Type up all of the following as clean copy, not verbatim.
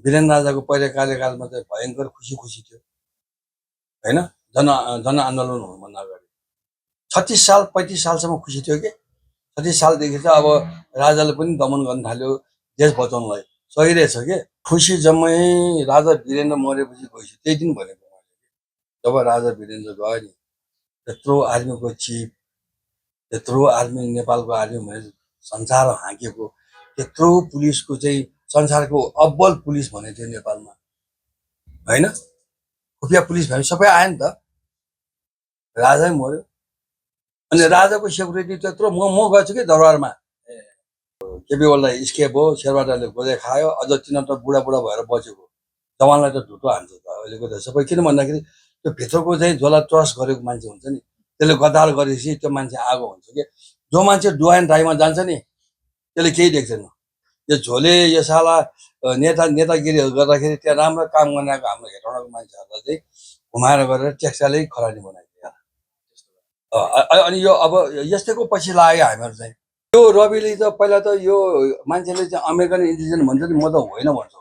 वीरेन्द्र राजाको पहिलो कार्यकालमा चाहिँ भयङ्कर खुसी थियो हैन। जनआन्दोलन हुनुभन्दा अगाडि 36 साल 35 सालसम्म खुसी थियो कि 36 सालदेखि चाहिँ अब राजाले पनि दमन गर्न थाल्यो देश बचाउनलाई। सही रहेछ के। खुसी जम्मै राजा वीरेन्द्र मरेपछि गएपछि त्यही दिन भनेको मैले। जब राजा वीरेन्द्र गयो नि, त्यत्रो आर्मीको चिफ, त्यत्रो आर्मी, नेपालको आर्मी भने संसार हाँकेको, त्यत्रो पुलिसको चाहिँ संसारको अब्बल पुलिस भनेको थियो नेपालमा हैन। खुफिया पुलिस भने सबै आयो नि त। राजै मर्यो अनि राजाको सेक्युरिटी त्यत्रो म गएछु कि दरबारमा। केपी ओलीलाई स्केप हो, शेरबहादुरले गोजे खायो, अझ तिनीहरू त बुढा भएर बचेको। जवानलाई त ढुटो हान्छ त अहिलेको त सबै। किन भन्दाखेरि त्यो भित्रको चाहिँ जसलाई ट्रस्ट गरेको मान्छे हुन्छ नि, त्यसले गद्दार गरेपछि त्यो मान्छे आगो हुन्छ कि। जो मान्छे डु एन्ड डाईमा जान्छ नि त्यसले केही देख्दैन। यो झोले यो साला नेतागिरीहरू गर्दाखेरि त्यहाँ राम्रो काम गर्नेको हाम्रो हेटौँडाको मान्छेहरूलाई चाहिँ घुमाएर गरेर ट्याक्साले खरानी बनाइदियो। अनि यो अब यस्तैको पछि लाग्यो हामीहरू चाहिँ। यो रविले त पहिला त यो मान्छेले चाहिँ अमेरिकन इन्टेलिजेन्स भन्छ नि, म त होइन भन्छु।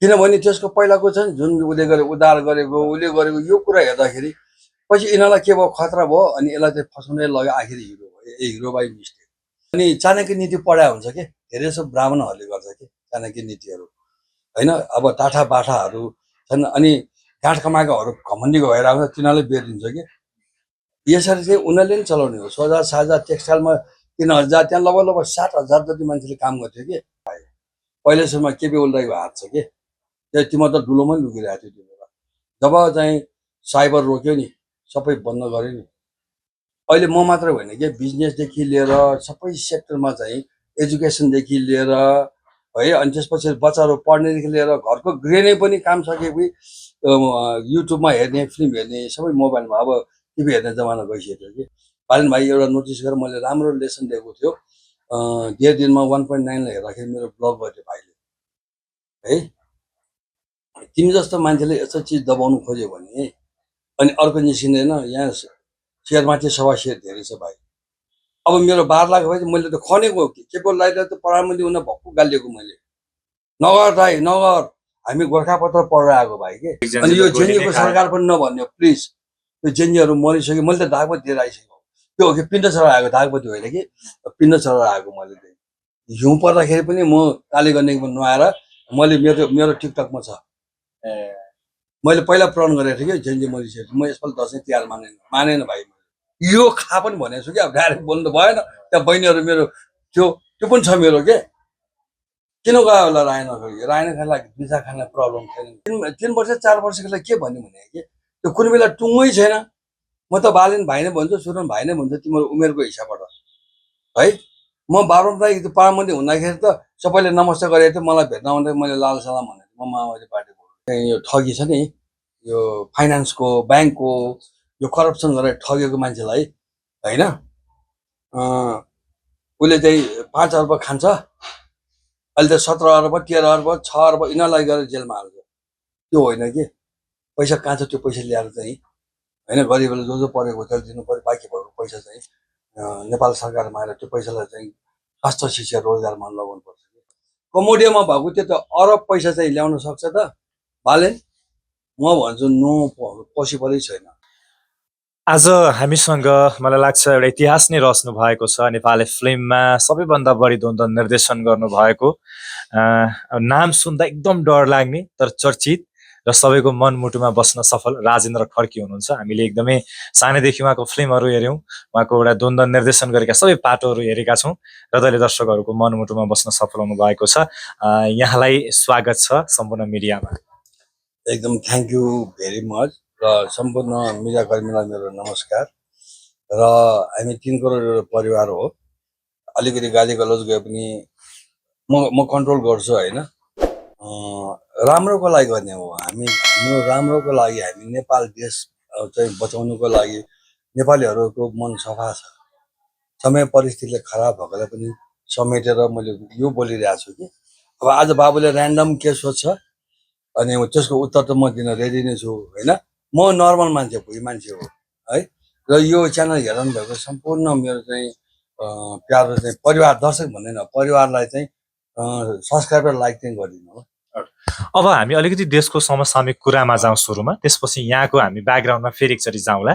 किनभने त्यसको पहिलाको छ नि जुन उसले गरे उद्धार गरेको उसले गरेको यो कुरा हेर्दाखेरि पछि यिनीहरूलाई के भयो, खतरा भयो अनि यसलाई चाहिँ फसाउनै लग्यो। आखिर हिरो भयो, हिरो बाई मिस्टेक। अनि चाणक्य नीति पढाए हुन्छ कि धेरै जसो ब्राह्मणहरूले गर्छ कि चाणक्य नीतिहरू होइन। अब टाठा बाठाहरू छन् अनि गाँठ कमाएकोहरू घमण्डी भएर आउँछ, तिनीहरूले बेरिदिन्छ कि। यसरी चाहिँ उनीहरूले नि चलाउने हो। सोझा साझा टेक्सटाइलमा 3000, त्यहाँ लगभग 7000 जति मान्छेले काम गर्थ्यो कि। पहिलेसम्म केपी ओलीको हात छ कि। त्यो तिम्रो त डुलोमै लुकिरहेको थियो त्यो बेला। जब चाहिँ साइबर रोक्यो नि, सबै बन्द गर्यो नि। अहिले म मात्रै होइन कि, बिजनेसदेखि लिएर सबै सेक्टरमा चाहिँ एजुकेसनदेखि लिएर है, अनि त्यसपछि बच्चाहरू पढ्नेदेखि लिएर घरको गृहिणी पनि काम सकेपछि युट्युबमा हेर्ने, फिल्म हेर्ने सबै मोबाइलमा। अब टिभी हेर्ने जमाना गइसक्यो कि। बालन भाइ एउटा नोटिस गरेर मैले राम्रो लेसन दिएको थियो। डेढ दिनमा 1.9 हेर्दाखेरि मेरो ब्लग गर्थ्यो भाइले है। तिमी जस्तो मान्छेले यस्तो चिज दबाउनु खोज्यो भने अनि अर्को निस्किँदैन। यहाँ सेयरमाथि सभा सेयर धेरै छ भाइ। अब मेरो 12 लाख भएपछि मैले त खनेको के को लागि त प्रधानमन्त्री हुन भक्कु गालिएको मैले। नगर दाइ नगर, हामी गोर्खापत्र पढेर आएको भाइ के। अनि यो जेएनयूको सरकार पनि नभन्यो प्लिज। यो जेएनयूहरू मरिसक्यो। मैले त दागपति दिएर आइसकेको। त्यो हो कि पिण्ड चढाएर आएको, दागपति होइन कि पिण्ड चढाएर आएको। मैले चाहिँ हिउँ पर्दाखेरि पनि म काली गण्डकीमा नुहाएर मैले मेरो टिकटकमा छ। मैले पहिला प्रण गरेको थिएँ कि जेएनयू मरिसकेको म यसपालि दसैँ तिहार मानेन भाइ। यो खा पनि भनेको छु कि। अब डाइरेक्ट बोल्नु त भएन। त्यहाँ बहिनीहरू मेरो त्यो पनि छ मेरो के। किन गयो होला रायन खानलाई बिसा खानलाई प्रब्लम छैन। 3 वर्ष 4 वर्षको लागि के भन्यो भने कि त्यो कुनै बेला टुङ्गै छैन। म त बालेन भाइ नै भन्छु, सुरन भाइ नै भन्छु, तिम्रो उमेरको हिसाबबाट है। म बाबुराई प्रधानमन्त्री हुँदाखेरि त सबैले नमस्ते गरेको थियो। मलाई भेट्न आउँदै मैले लाल सलाम भनेको म माओवादी पार्टीको। यो ठगी छ नि, यो फाइनान्सको, ब्याङ्कको यो करप्सन गरेर ठगेको मान्छेलाई होइन, उसले चाहिँ 5 अर्ब खान्छ। अहिले त 17 अर्ब 13 अर्ब 6 अर्ब यिनीहरूलाई गरेर जेलमा हाल्छ। त्यो होइन कि। पैसा कहाँ छ त्यो पैसा ल्याएर चाहिँ होइन गरिबलाई जो परेको त्यसले दिनु पर्यो। बाँकी भएको पैसा चाहिँ नेपाल सरकारमा आएर त्यो पैसालाई चाहिँ स्वास्थ्य शिक्षा रोजगारमा लगाउनु पर्छ। कमोडियामा भएको त्यो त अरब पैसा चाहिँ ल्याउन सक्छ त बालेन। म भन्छु नो, पोसिबलै छैन। आज हामीसँग मलाई लाग्छ एउटा इतिहास नै रच्नु भएको छ। नेपाली फिल्ममा सबैभन्दा बढी द्वन्द्व निर्देशन गर्नुभएको, नाम सुन्दा एकदम डर लाग्ने तर चर्चित र सबैको मनमुटुमा बस्न सफल राजेन्द्र खड्की हुनुहुन्छ। हामीले एकदमै सानैदेखि उहाँको फिल्महरू हेऱ्यौँ, उहाँको एउटा द्वन्द्व निर्देशन गरेका सबै पाटोहरू हेरेका छौँ र जसले दर्शकहरूको मनमुटुमा बस्न सफल हुनु भएको छ। यहाँलाई स्वागत छ सम्पूर्ण मिडियामा। एकदम थ्याङ्क यू भेरी मच। र सम्पूर्ण मिडियाकर्मीलाई मेरो नमस्कार। र हामी 3 करोड परिवार हो। अलिकति गाली गलौज गए पनि म कन्ट्रोल गर्छु होइन। राम्रोको लागि गर्ने हो हामी। हाम्रो राम्रोको लागि हामी नेपाल देश चाहिँ बचाउनुको लागि नेपालीहरूको मन सफा छ। समय परिस्थितिले खराब भएकोलाई पनि समेटेर मैले यो बोलिरहेको छु कि अब आज बाबुले ऱ्यान्डम के सोध्छ अनि त्यसको उत्तर त म दिन रेडी नै छु होइन। म नर्मल मान्छे, भुइँ मान्छे हो है। र यो च्यानल हेर्नु भएको सम्पूर्ण मेरो चाहिँ प्यारो चाहिँ परिवार, दर्शक भन्दैन, परिवारलाई चाहिँ सब्सक्राइब र लाइक चाहिँ गरिदिनु हो। अब हामी अलिकति देशको समसामयिक कुरामा जाउँ सुरुमा, त्यसपछि यहाँको हामी ब्याकग्राउन्डमा फेरि एकचोटि जाउँला।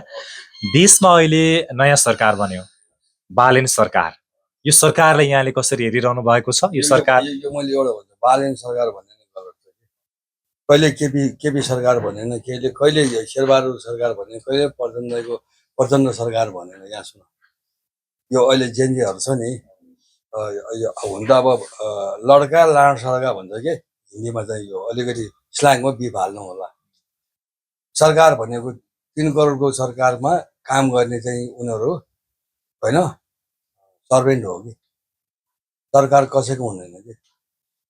देशमा अहिले नयाँ सरकार बन्यो, बालेन सरकार। यो सरकारलाई यहाँले कसरी हेरिरहनु भएको छ? यो सरकार यो मैले एउटा भन्छु, बालेन सरकार भन्ने नै गलत छ कि। कहिले केपी सरकार भनेन, कहिले शेरबहादुर सरकार भने, कहिले प्रचण्ड सरकार भनेन। यहाँ सुन, यो अहिले जेनजीहरू छ नि, हुन त अब लड्का लाड सरका भन्छ कि हिन्दीमा चाहिँ, यो अलिकति स्ल्याङमा बिफ हाल्नु होला। सरकार भनेको 3 करोडको सरकारमा काम गर्ने चाहिँ उनीहरू होइन, सर्भेन्ट हो कि। सरकार कसैको हुँदैन कि।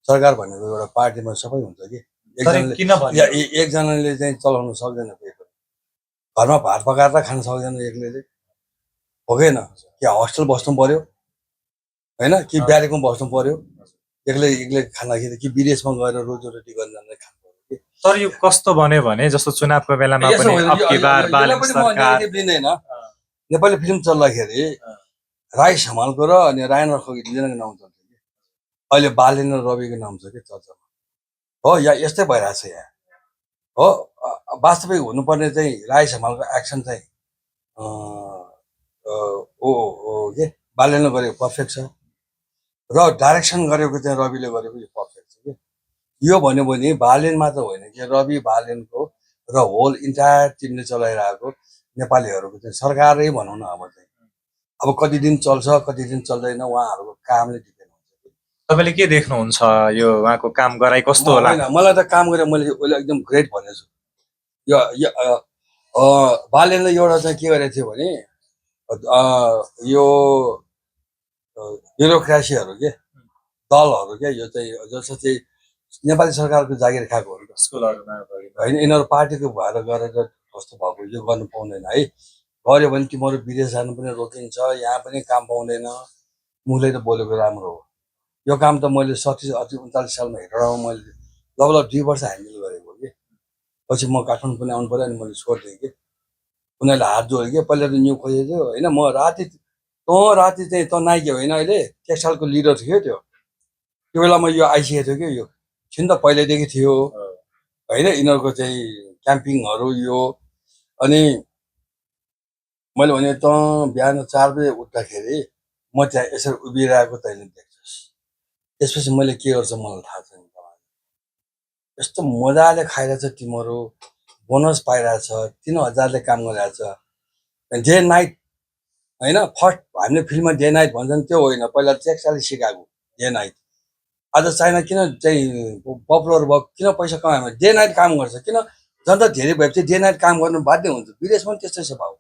सरकार भनेको एउटा पार्टीमा सबै हुन्छ कि। एकजनाले चाहिँ चलाउन सक्दैन पेट। घरमा भात पकाएर त खान सक्दैन एक्लैले, होकेन कि हस्टेल बस्नु पर्यो होइन, कि ब्यारेकमा बस्नु पर्यो एक्लै खाँदाखेरि, कि विदेशमा गएर रोजीरोटी गर्न जाँदा खानु पर्यो कि। तर यो कस्तो बन्यो भने जस्तो चुनावको बेलामा पनि अबकी बार बालेन सरकार लिँदैन। नेपाली फिल्म चल्दाखेरि राई हमालको र अनि रायन रखको दुईजनाको नाम चल्छ कि। अहिले बालेन र रविको नाम छ कि चर्चामा। हो, या यस्तै भइरहेछ यहाँ। हो, वास्तविक हुनुपर्ने चाहिँ राई हमालको एक्सन चाहिँ के बालेनले गरेको पर्फेक्ट छ, र डाइरेक्सन गरेको चाहिँ रविले गरेको यो पर्फेक्ट छ कि। यो भन्यो भने बालेन मात्र होइन कि, रवि बालेनको र होल इन्टायर टिमले चलाइरहेको नेपालीहरूको चाहिँ सरकारै भनौँ न। अब कति दिन चल्छ कति दिन चल्दैन उहाँहरूको कामले डिपेन्ड हुन्छ। तपाईँले के देख्नुहुन्छ यो उहाँको काम गराइ कस्तो होला? मलाई त काम गरेर मैले एकदम ग्रेट भनेको छु। यो बालेनले एउटा चाहिँ के गरेको थियो भने, यो ब्युरोक्रेसीहरू के दलहरू के, यो चाहिँ जस्तो चाहिँ नेपाली सरकारको जागिर खाएको हो नि त स्कुलहरूमा होइन। यिनीहरू पार्टीको भएर गरेर कस्तो भएको यो गर्नु पाउँदैन है। गऱ्यो भने तिमीहरू विदेश जानु पनि रोकिन्छ, यहाँ पनि काम पाउँदैन। मुखले त बोलेको राम्रो हो। यो काम त मैले 39 सालमा हेटौँडामा मैले लगभग 2 वर्ष ह्यान्डल गरेको कि। पछि म काठमाडौँ पनि आउनु पर्यो, अनि मैले छोडिदिएँ कि। उनीहरूले हात जोड्यो कि, पहिला त न्यु खोजेको थियो होइन। म राति चाहिँ त नाइके होइन, अहिले टेक्सटाइलको लिडर थियो त्यो बेलामा यो आइसकेको थियो कि। यो छिन त पहिल्यैदेखि थियो होइन, यिनीहरूको चाहिँ क्याम्पिङहरू यो। अनि मैले भने त बिहान 4 बजे उठ्दाखेरि म त्यहाँ यसरी उभिरहेको तैँले देख्छस्। त्यसपछि मैले के गर्छ मलाई थाहा छैन। यस्तो मजाले खाइरहेछ तिमीहरू, बोनस पाइरहेछ, 3000ले काम गरिरहेछ, डे नाइट होइन। फर्स्ट हामीले फिल्ममा डे नाइट भन्छन्, त्यो होइन, पहिला टेक्सटाइल सिकाएको डे नाइट। आज चाइना किन चाहिँ पपुलर भयो, किन पैसा कमायो, डे नाइट काम गर्छ। किन जनता धेरै भएपछि डे नाइट काम गर्नु बाध्य हुन्छ। विदेशमा पनि त्यस्तै छ भाउ।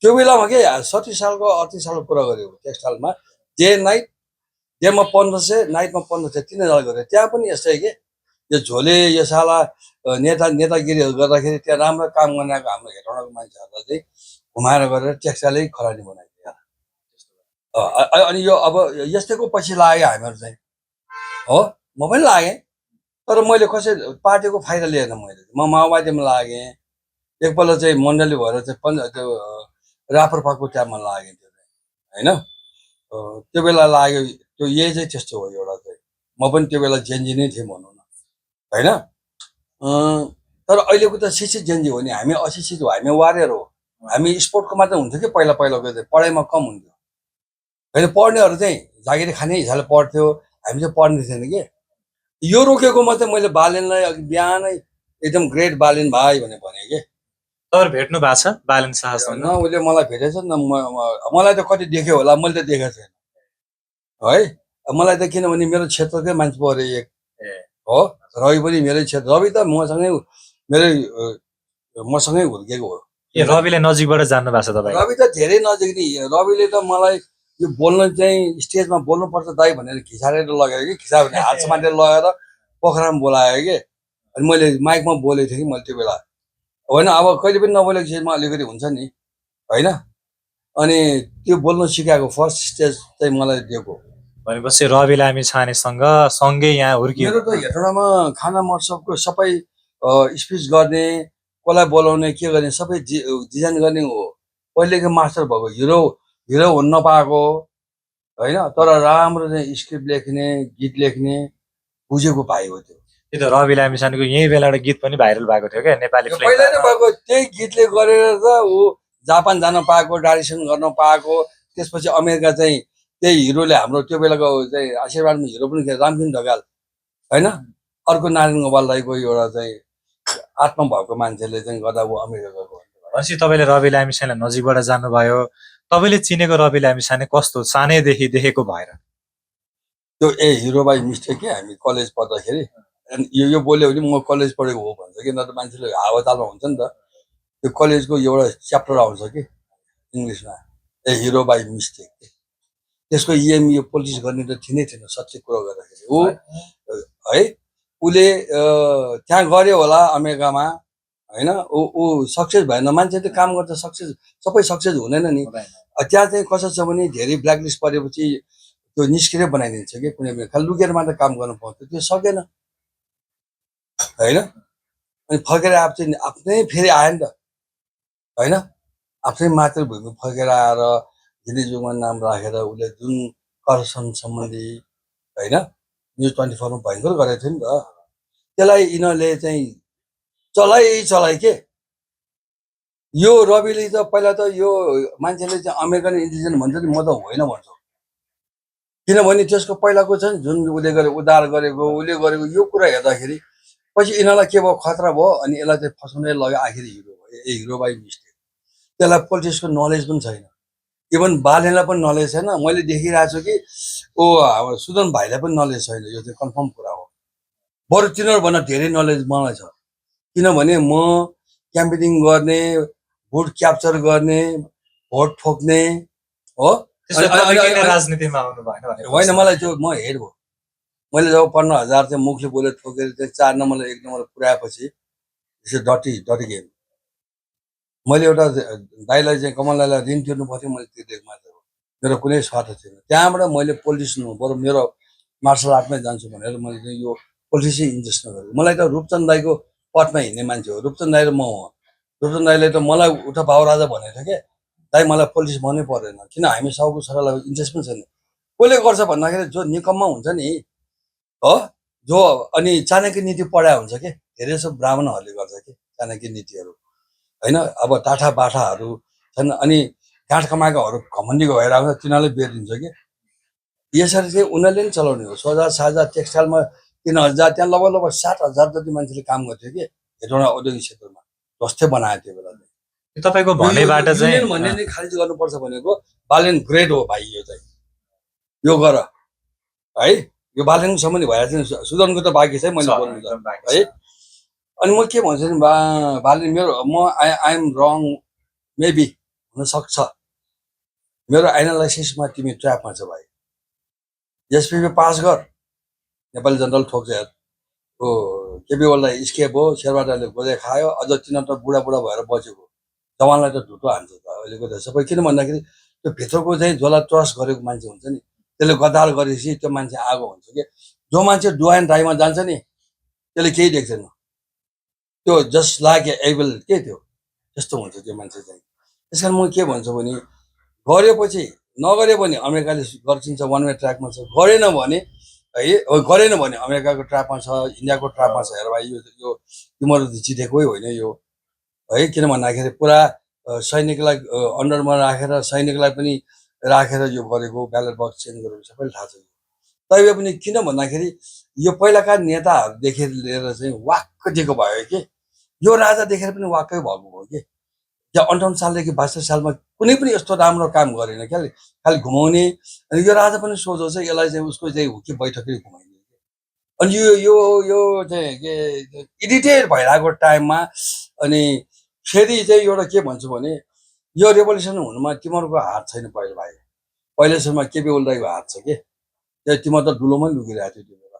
त्यो बेलामा के 37 सालको 38 सालको कुरा गरेको टेक्सटाइलमा डे नाइट, डेमा 1500 नाइटमा 1500, 3000 गरे। त्यहाँ पनि यस्तै के, यो झोले यो साला नेतागिरीहरू गर्दाखेरि त्यहाँ राम्रो काम गर्नेको हाम्रो हेटौँडाको मान्छेहरूलाई चाहिँ घुमाएर गरेर टेक्सटाइलै खरानी बनाइदियो। अनि यो अब यस्तैको पछि लाग्यो हामीहरू चाहिँ। हो, म पनि लागेँ, तर मैले कसै पार्टीको फाइदा लिएन। म माओवादीमा लागेँ एकपल्ट चाहिँ, मण्डली भएर चाहिँ त्यो राप्रपाको टाइममा लागेँ त्यो होइन। त्यो बेला लाग्यो, त्यो यही चाहिँ त्यस्तो हो एउटा चाहिँ। म पनि त्यो बेला जेन्जी नै थिएँ भनौँ न होइन। तर अहिलेको त शिक्षित जेन्जी हो नि, हामी अशिक्षित हो, हामी वारियर हो। हामी स्पोर्टको मात्रै हुन्थ्यो कि पहिलाको चाहिँ, पढाइमा कम हुन्थ्यो होइन। पढ्नेहरू चाहिँ जागिर खाने हिसाबले पढ्थ्यो, हामी चाहिँ पढ्ने थिएन कि। यो रोकेकोमा चाहिँ मैले बालेनलाई अघि बिहानै एकदम ग्रेट बालेन भाइ भने कि। तपाईहरु भेट्नु भएको छ बालेन शाहसँग? न उसले मलाई भेटेछ न, मलाई त कति देख्यो होला, मैले त देखेको छैन है। मलाई त किनभने मेरो क्षेत्रकै मान्छे पऱ्यो एक हो। रवि पनि मेरै क्षेत्र, रवि त मसँगै हुर्केको हो। ए रविले नजिकबाट जान्नु भएको छ तपाईँ? रवि त धेरै नजिक नि। रविले त मलाई यो बोल्न चाहिँ स्टेजमा बोल्नुपर्छ दाइ भनेर खिसारेर लगेर कि, खिसायो भने हात समातेर लगेर पोखरामा बोलायो कि। अनि मैले माइकमा बोलेको थिएँ कि मैले त्यो बेला होइन। अब कहिले पनि नबोलेको चिजमा अलिकति हुन्छ नि होइन। अनि त्यो बोल्न सिकाएको फर्स्ट स्टेज चाहिँ मलाई दिएको। भनेपछि रवि लामी छानेसँग सँगै यहाँ हुर्कियो? मेरो त हेटौँडामा खाना महोत्सवको सबै स्पिच गर्ने, कसलाई बोलाउने, के गर्ने सबै डिजाइन गर्ने हो। पहिलेको मास्टर भएको, हिरो हुन नपाएको होइन, तर राम्रो चाहिँ स्क्रिप्ट लेख्ने, गीत लेख्ने बुझेको भाइ हो त्यो। त्यो त रवि लामिछानेको यही बेलाबाट गीत पनि भाइरल भएको थियो क्या नेपाली यो फिल्ममा पहिला नै भएको त्यही गीतले गरेर त ऊ जापान जान पाएको डाइरेक्सन गर्न पाएको त्यसपछि अमेरिका चाहिँ त्यही हिरोले हाम्रो त्यो बेलाको चाहिँ आशीर्वादमा हिरो पनि थियो रामकिन ढकाल होइन अर्को नारायण गोपाल राईको एउटा चाहिँ आत्मा भएको मान्छेले चाहिँ गर्दा ऊ अमेरिका गएको भनेपछि तपाईँले रवि लामिछानेलाई नजिकबाट जान्नुभयो तपाईँले चिनेको रवि लामिछाने कस्तो सानैदेखि देखेको भएर त्यो हिरो बाई मिस्टेक के हामी कलेज पढ्दाखेरि अनि यो बोल्यो भने म कलेज पढेको हो भन्छ कि नत्र मान्छेले हावातालमा हुन्छ नि त त्यो कलेजको एउटा च्याप्टर आउँछ कि इङ्ग्लिसमा हिरो बाई मिस्टेक त्यसको इएमई पोलिटिक्स गर्ने त थिएनै थिएन सच्ची कुरो गर्दाखेरि ऊ है उसले त्यहाँ गऱ्यो होला अमेरिकामा होइन ऊ सक्सेस भएन मान्छेले काम गर्दा सक्सेस सबै सक्सेस हुँदैन नि त्यहाँ चाहिँ कसो छ भने धेरै ब्ल्याकलिस्ट परेपछि त्यो निष्क्रिय बनाइदिन्छ कि कुनै पनि खालि लुकेर मात्र काम गर्नु पाउँछ त्यो सकेन होइन अनि फर्केर आएको चाहिँ आफ्नै फेरि आयो नि त होइन आफ्नै मातृभूमि फर्केर आएर हिन्दी नाम राखेर उसले जुन करप्सन सम्बन्धी होइन न्युज 24 मा भयङ्कर गरेको थियो नि त त्यसलाई यिनीहरूले चाहिँ चलाइ के यो रविले त पहिला त यो मान्छेले चाहिँ अमेरिकन इन्टेलिजेन्स भन्छ नि म त होइन भन्छु किनभने त्यसको पहिलाको छ नि जुन उसले गरे उद्धार गरेको उसले गरेको यो कुरा हेर्दाखेरि पछि यिनीहरूलाई के भयो खतरा भयो अनि यसलाई चाहिँ फसाउनै लग्यो आखिर हिरो भयो हिरो बाई मिस्टेक त्यसलाई पोलिटिक्सको नलेज पनि छैन इभन बालेलाई पनि नलेज छैन मैले देखिरहेको छु कि हाम्रो सुदन भाइलाई पनि नलेज छैन यो चाहिँ कन्फर्म कुरा हो बरु तिनीहरूभन्दा धेरै नलेज मलाई छ किनभने म क्याम्पेनिङ गर्ने भोट क्याप्चर गर्ने भोट ठोक्ने हो राजनीतिमा आउनु भएन होइन मलाई त्यो म हेड भयो मैले जब 15,000 चाहिँ मुखले बोलेर ठोकेर चाहिँ 4 नम्बरलाई 1 नम्बर पुऱ्याएपछि त्यसो डटी गेम मैले एउटा दाइलाई चाहिँ कमल दाइलाई ऋण तिर्नु पर्थ्यो मैले तिर्दिएको मात्र हो मेरो कुनै स्वार्थ थिएन त्यहाँबाट मैले पोलिटिसियन हुनु बरु मेरो मार्सल आर्टमै जान्छु भनेर मैले चाहिँ यो पोलिटिक्सै इन्ट्रेस्ट नगरेको मलाई त रूपचन्द दाईको पथमा हिँड्ने मान्छे हो रूपचन्द दाई र म हो रूपचन्द दाईले त मलाई उठा भाउ राजा भनेको थियो क्या दाई मलाई पोलिटिक्स भन्नै पर्दैन किन हामी सबको छोरालाई इन्ट्रेस्ट पनि छैन कसले गर्छ भन्दाखेरि जो निकममा हुन्छ नि हो जो अनि चाणक्य नीति पढाए हुन्छ कि धेरै जसो ब्राह्मणहरूले गर्छ कि चाणक्य नीतिहरू होइन अब टाठा बाठाहरू छन् अनि गाँठ कमाएकोहरू घमण्डी भएर आउँछ तिनीहरूले बेरिदिन्छ कि यसरी चाहिँ उनीहरूले नि चलाउने हो सोझा साझा टेक्सटाइलमा 3,000 त्यहाँ लगभग 7,000 जति मान्छेले काम गर्थ्यो कि हेटौँडा औद्योगिक क्षेत्रमा जस्तै बनायो त्यो बेला तपाईँको भनाइबाट चाहिँ भन्ने नै खारिज गर्नुपर्छ भनेको बालेन ग्रेड हो भाइ यो चाहिँ यो गर है यो बालेनसम्म नि भएर चाहिँ सुदनको त बाँकी छ मैले बोल्नु त है अनि म के भन्छु नि बालेन मेरो म आई एम रङ मेबी हुनसक्छ मेरो एनालाइसिसमा तिमी ट्र्यापमा छ भाइ एसपिपी पास गर नेपाली जनरल ठोक्छ ओ केपी ओलीलाई स्केप हो शेरबहादुरले गोजे खायो अझ तिनीहरू त बुढा भएर बचेको जवानलाई त ढुटो हान्छ त अहिलेको त सबै किन भन्दाखेरि त्यो भित्रको चाहिँ जसलाई ट्रस्ट गरेको मान्छे हुन्छ नि त्यसले गद्दार गरेपछि त्यो मान्छे आगो हुन्छ कि जो मान्छे डुवाइन राईमा जान्छ नि त्यसले केही देख्दैन त्यो जस्ट लाइक एबल के त्यो त्यस्तो हुन्छ त्यो मान्छे चाहिँ त्यस कारण म के भन्छु भने गरेपछि नगऱ्यो भने अमेरिकाले गर्छिन्छ वान वे ट्र्याकमा छ गरेन भने है गरेन भने अमेरिकाको ट्र्यापमा छ इन्डियाको ट्र्यापमा छ हेर भाइ यो तिमीहरू जितेकै होइन यो है किन भन्दाखेरि पुरा सैनिकलाई अन्डरमा राखेर सैनिकलाई पनि राखेर यो गरेको ब्यालेट बक्स चेन्ज गरेको सबैले थाहा छ तैपनि पनि किन भन्दाखेरि यो पहिलाका नेताहरूदेखि लिएर चाहिँ वाक्क दिएको भयो कि यो राजा देखेर पनि वाक्कै भएको हो कि त्यहाँ 58 सालदेखि 62 सालमा कुनै पनि यस्तो राम्रो काम गरेन क्या खालि घुमाउने अनि यो राजा पनि सोझो चाहिँ यसलाई चाहिँ उसको चाहिँ हुकी बैठकै घुमाइदियो अनि यो यो यो चाहिँ के इरिटेट भइरहेको टाइममा अनि फेरि चाहिँ एउटा के भन्छु भने यो रेभोल्युसन हुनुमा तिमीहरूको हात छैन पहिला भाइ पहिलेसम्म केपी ओलीको हात छ कि त्यो तिमीहरू त डुलोमै लुकिरहेको थियो त्यो बेला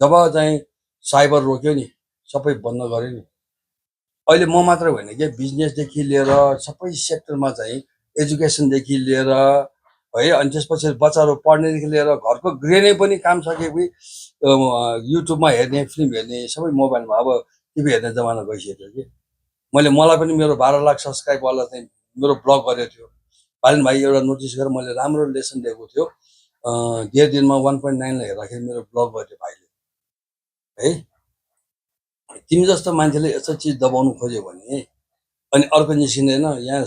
जब चाहिँ साइबर रोक्यो नि सबै बन्द गर्यो नि अहिले म मात्र होइन कि बिजनेसदेखि लिएर सबै सेक्टरमा चाहिँ एजुकेसनदेखि लिएर है अनि त्यसपछि बच्चाहरू पढ्नेदेखि लिएर घरको गृहिणी पनि काम सकेपछि युट्युबमा हेर्ने फिल्म हेर्ने सबै मोबाइलमा अब टिभी हेर्ने जमाना गइसक्यो कि मलाई पनि मेरो 12 लाख सब्सक्राइबरलाई चाहिँ मेरो ब्लग गरेको थियो बालन भाइ एउटा नोटिस गरेर मैले राम्रो लेसन दिएको थियो डेढ दिनमा 1.9 हेर्दाखेरि मेरो ब्लग गर्थ्यो भाइले है तिमी जस्तो मान्छेले यस्तो चिज दबाउनु खोज्यो भने अनि अर्को निस्किँदैन। यहाँ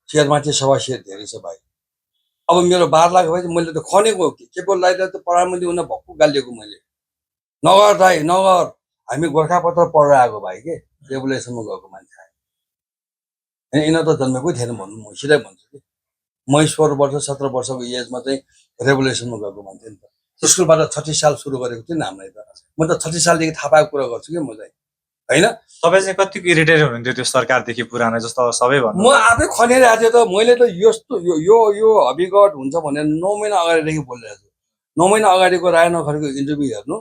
शेरमाथि सभा शेर धेरै छ भाइ। अब मेरो 12 लाख भएपछि मैले त खनेको हो। के बोल्दाखेरि त प्रधानमन्त्री हुन भक्कु गालिदिएको मैले। नगर दाइ नगर, हामी गोर्खापत्र पढेर आएको भाइ के रेभुलेसनमा गएको मान्छे आयो। होइन यिनीहरू त जन्मेकै थिएन भन्नु, म सिधै भन्छु कि म 16 वर्ष 17 वर्षको एजमा चाहिँ रेभुलेसनमा गएको मान्छे नि त। स्कुलबाट 36 साल सुरु गरेको थिएँ नि हामीलाई त। म त 36 सालदेखि थाहा पाएको कुरा गर्छु कि म चाहिँ, होइन। तपाईँ चाहिँ कतिको इरिटेट हुनुहुन्थ्यो त्यो सरकारदेखि पुरानो, जस्तो अब सबै भन्नु म आफै खनिरहेको थिएँ त। मैले त यस्तो यो हबिगत हुन्छ भनेर 9 महिना अगाडिदेखि बोलिरहेको छु। 9 महिना अगाडिको राय नखरेको इन्टरभ्यू हेर्नु।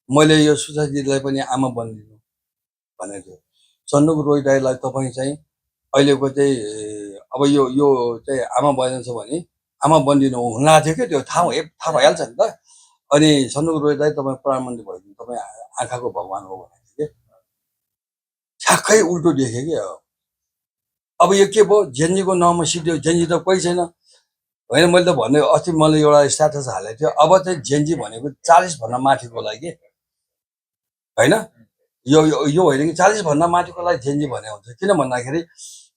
मैले यो सुशान्त पनि आमा बनिदिनु भनेको थियो। सन्दुक रोय दाईलाई तपाईँ चाहिँ अहिलेको चाहिँ अब यो चाहिँ आमा बनिन्छ भने आमा बनिदिनु हुन लाग्थ्यो कि त्यो थाहा भइहाल्छ नि त। अनि सन्दुक रोय दाई तपाईँ प्रधानमन्त्री भइदिनु, तपाईँ आँखाको भगवान हो भनेको थियो कि। ठ्याक्कै उल्टो देखेँ कि। अब यो के भयो, जेनजीको नाउँमा सिद्धियो। जेनजी त कोही छैन, होइन। मैले त भन्ने अस्ति मैले एउटा स्ट्याटस हालेको थियो। अब चाहिँ जेनजी भनेको 40 भन्दा माथिकोलाई कि, होइन। यो होइन कि 40 भन्दा माथिकोलाई जेनजी भने हुन्छ। किन भन्दाखेरि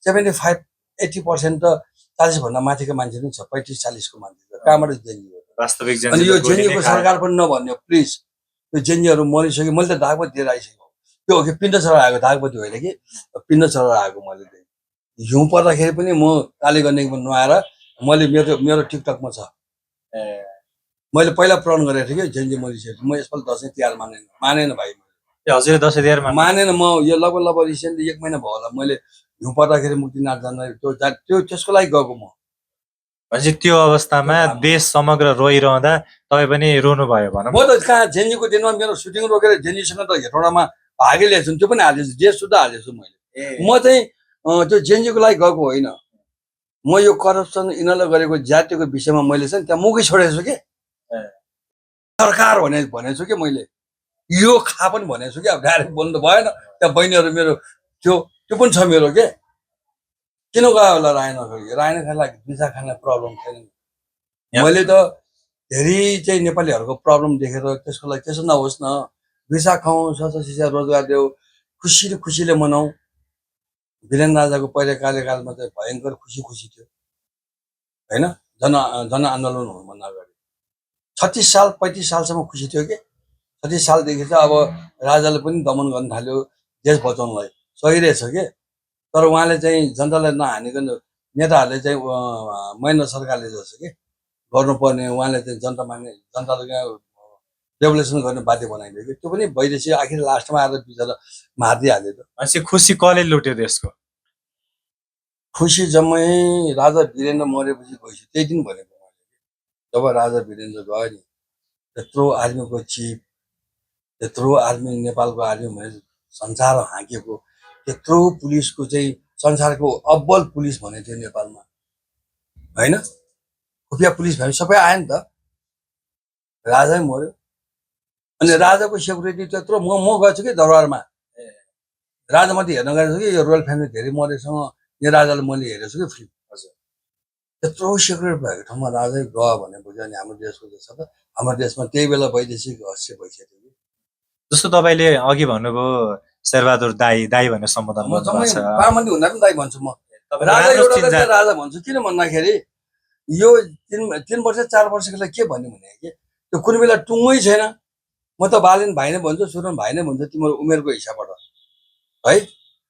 75-80% त 40 भन्दा माथिको मान्छे नै छ। 35-40 को मान्छे छ, कहाँबाट जेनजी हो? वास्तविक अनि यो जेनजी जेनजीको सरकार पनि नभन्यो प्लिज। यो जेनजीहरू मरिसक्यो। मैले त दागबत्ती दिएर आइसकेको। त्यो हो कि पिण्ड चढाएर आएको, दागबत्ती होइन कि पिण्ड चढाएर आएको। मैले चाहिँ हिउँ पर्दाखेरि पनि म काली गण्डकीमा नुहाएर मैले मेरो टिकटकमा छ। मैले पहिला प्रण गरेको थिएँ कि जेनजी मरिसक्यो, म यसपालि दसैँ तिहार मानेन भाइ। हजुर दसैँ तिहारमा मानेन। म यो लगभग रिसेन्टली 1 महिना भयो होला, मैले हिउँ पर्दाखेरि मुक्तिनाथ जाँदा त्यो त्यसको लागि गएको म। भनेपछि त्यो अवस्थामा देश समग्र रोइरहँदा तपाईँ पनि रोनुभयो भनौँ। म त कहाँ जेनजीको दिनमा मेरो सुटिङ रोकेर जेनजीसँग त हेटौँडामा भागै ल्याएको छु, त्यो पनि हालेछु, जे सुधा हालेछु मैले। म चाहिँ त्यो जेनजीको लागि गएको होइन। म यो करप्सन यिनीहरूले गरेको जातिको विषयमा मैले चाहिँ त्यहाँ मुखै छोडेको छु कि। सरकार भनेको छु कि मैले। यो खा पनि भनेको छु कि। अब डाइरेक्ट बोल्नु त भएन। त्यहाँ बहिनीहरू मेरो त्यो पनि छ मेरो के। किन गयो होला राय नखरी? राय नखरीलाई भिसा खाने प्रब्लम छैन। मैले त धेरै चाहिँ नेपालीहरूको प्रब्लम देखेर त्यसको लागि त्यसो नहोस् न। भिसा खाउँ, स्वास्थ्य शिक्षा रोजगार देऊ, खुसीले मनाऊ। वीरेन्द्र राजाको पहिलो कार्यकालमा चाहिँ भयङ्कर खुसी थियो, होइन। जनआन्दोलन हुनुभन्दा अगाडि 36 साल 35 सालसम्म खुसी थियो कि। 36 सालदेखि चाहिँ अब राजाले पनि दमन गर्न थाल्यो देश बचाउनलाई। सही रहेछ के। तर उहाँले चाहिँ जनतालाई नहानिकन नेताहरूले चाहिँ महेन्द्र सरकारले जस्तो के गर्नुपर्ने, उहाँले चाहिँ जनतालाई रेभुलेसन गर्ने बाध्य बनाइदियो कि। त्यो पनि वैदेशिक आखिर लास्टमा आएर बिचरा मारिदिइहाल्यो त। भनेपछि खुसी कसले लुट्यो देशको? खुसी जम्मै राजा वीरेन्द्र मरेपछि गएपछि त्यही दिन भनेको मैले। जब राजा वीरेन्द्र गयो नि, त्यत्रो आर्मीको चिफ, त्यत्रो आर्मी, नेपालको आर्मी भने संसार हाँकेको, त्यत्रो पुलिसको चाहिँ संसारको अब्बल पुलिस भनेको थियो नेपालमा, होइन। खुफिया पुलिस भने सबै आयो नि त। राजै मर्यो। अनि राजाको सेक्युरिटी त्यत्रो म गएको छु कि दरबारमा। राजामाथि हेर्न गएको छु कि यो रोयल फ्यामिली धेरै मरेसँग यो राजालाई मैले हेरेको छु कि फिल्म। हजुर, त्यत्रो सेक्युरिटी भएको ठाउँमा राजै गयो भनेपछि अनि हाम्रो देशको देश छ त। हाम्रो देशमा त्यही बेला वैदेशिक हस्य भइसक्यो कि। जस्तो तपाईँले अघि भन्नुभयो शेरबहादुर दाई भनेर सम्बोधन म जम्मै गर्नुभएको छ। प्रधानमन्त्री हुँदा पनि दाइ भन्छु म। तपाईँ राजा राम्रो एउटा चिन्जान। राजा भन्छु किन भन्दाखेरि यो 3 वर्ष 4 वर्षको लागि के भन्यो भने कि त्यो कुनै बेला टुङ्गै छैन। म त बालेन भाइ नै भन्छु, सुरन भाइ नै भन्छु, तिम्रो उमेरको हिसाबबाट है।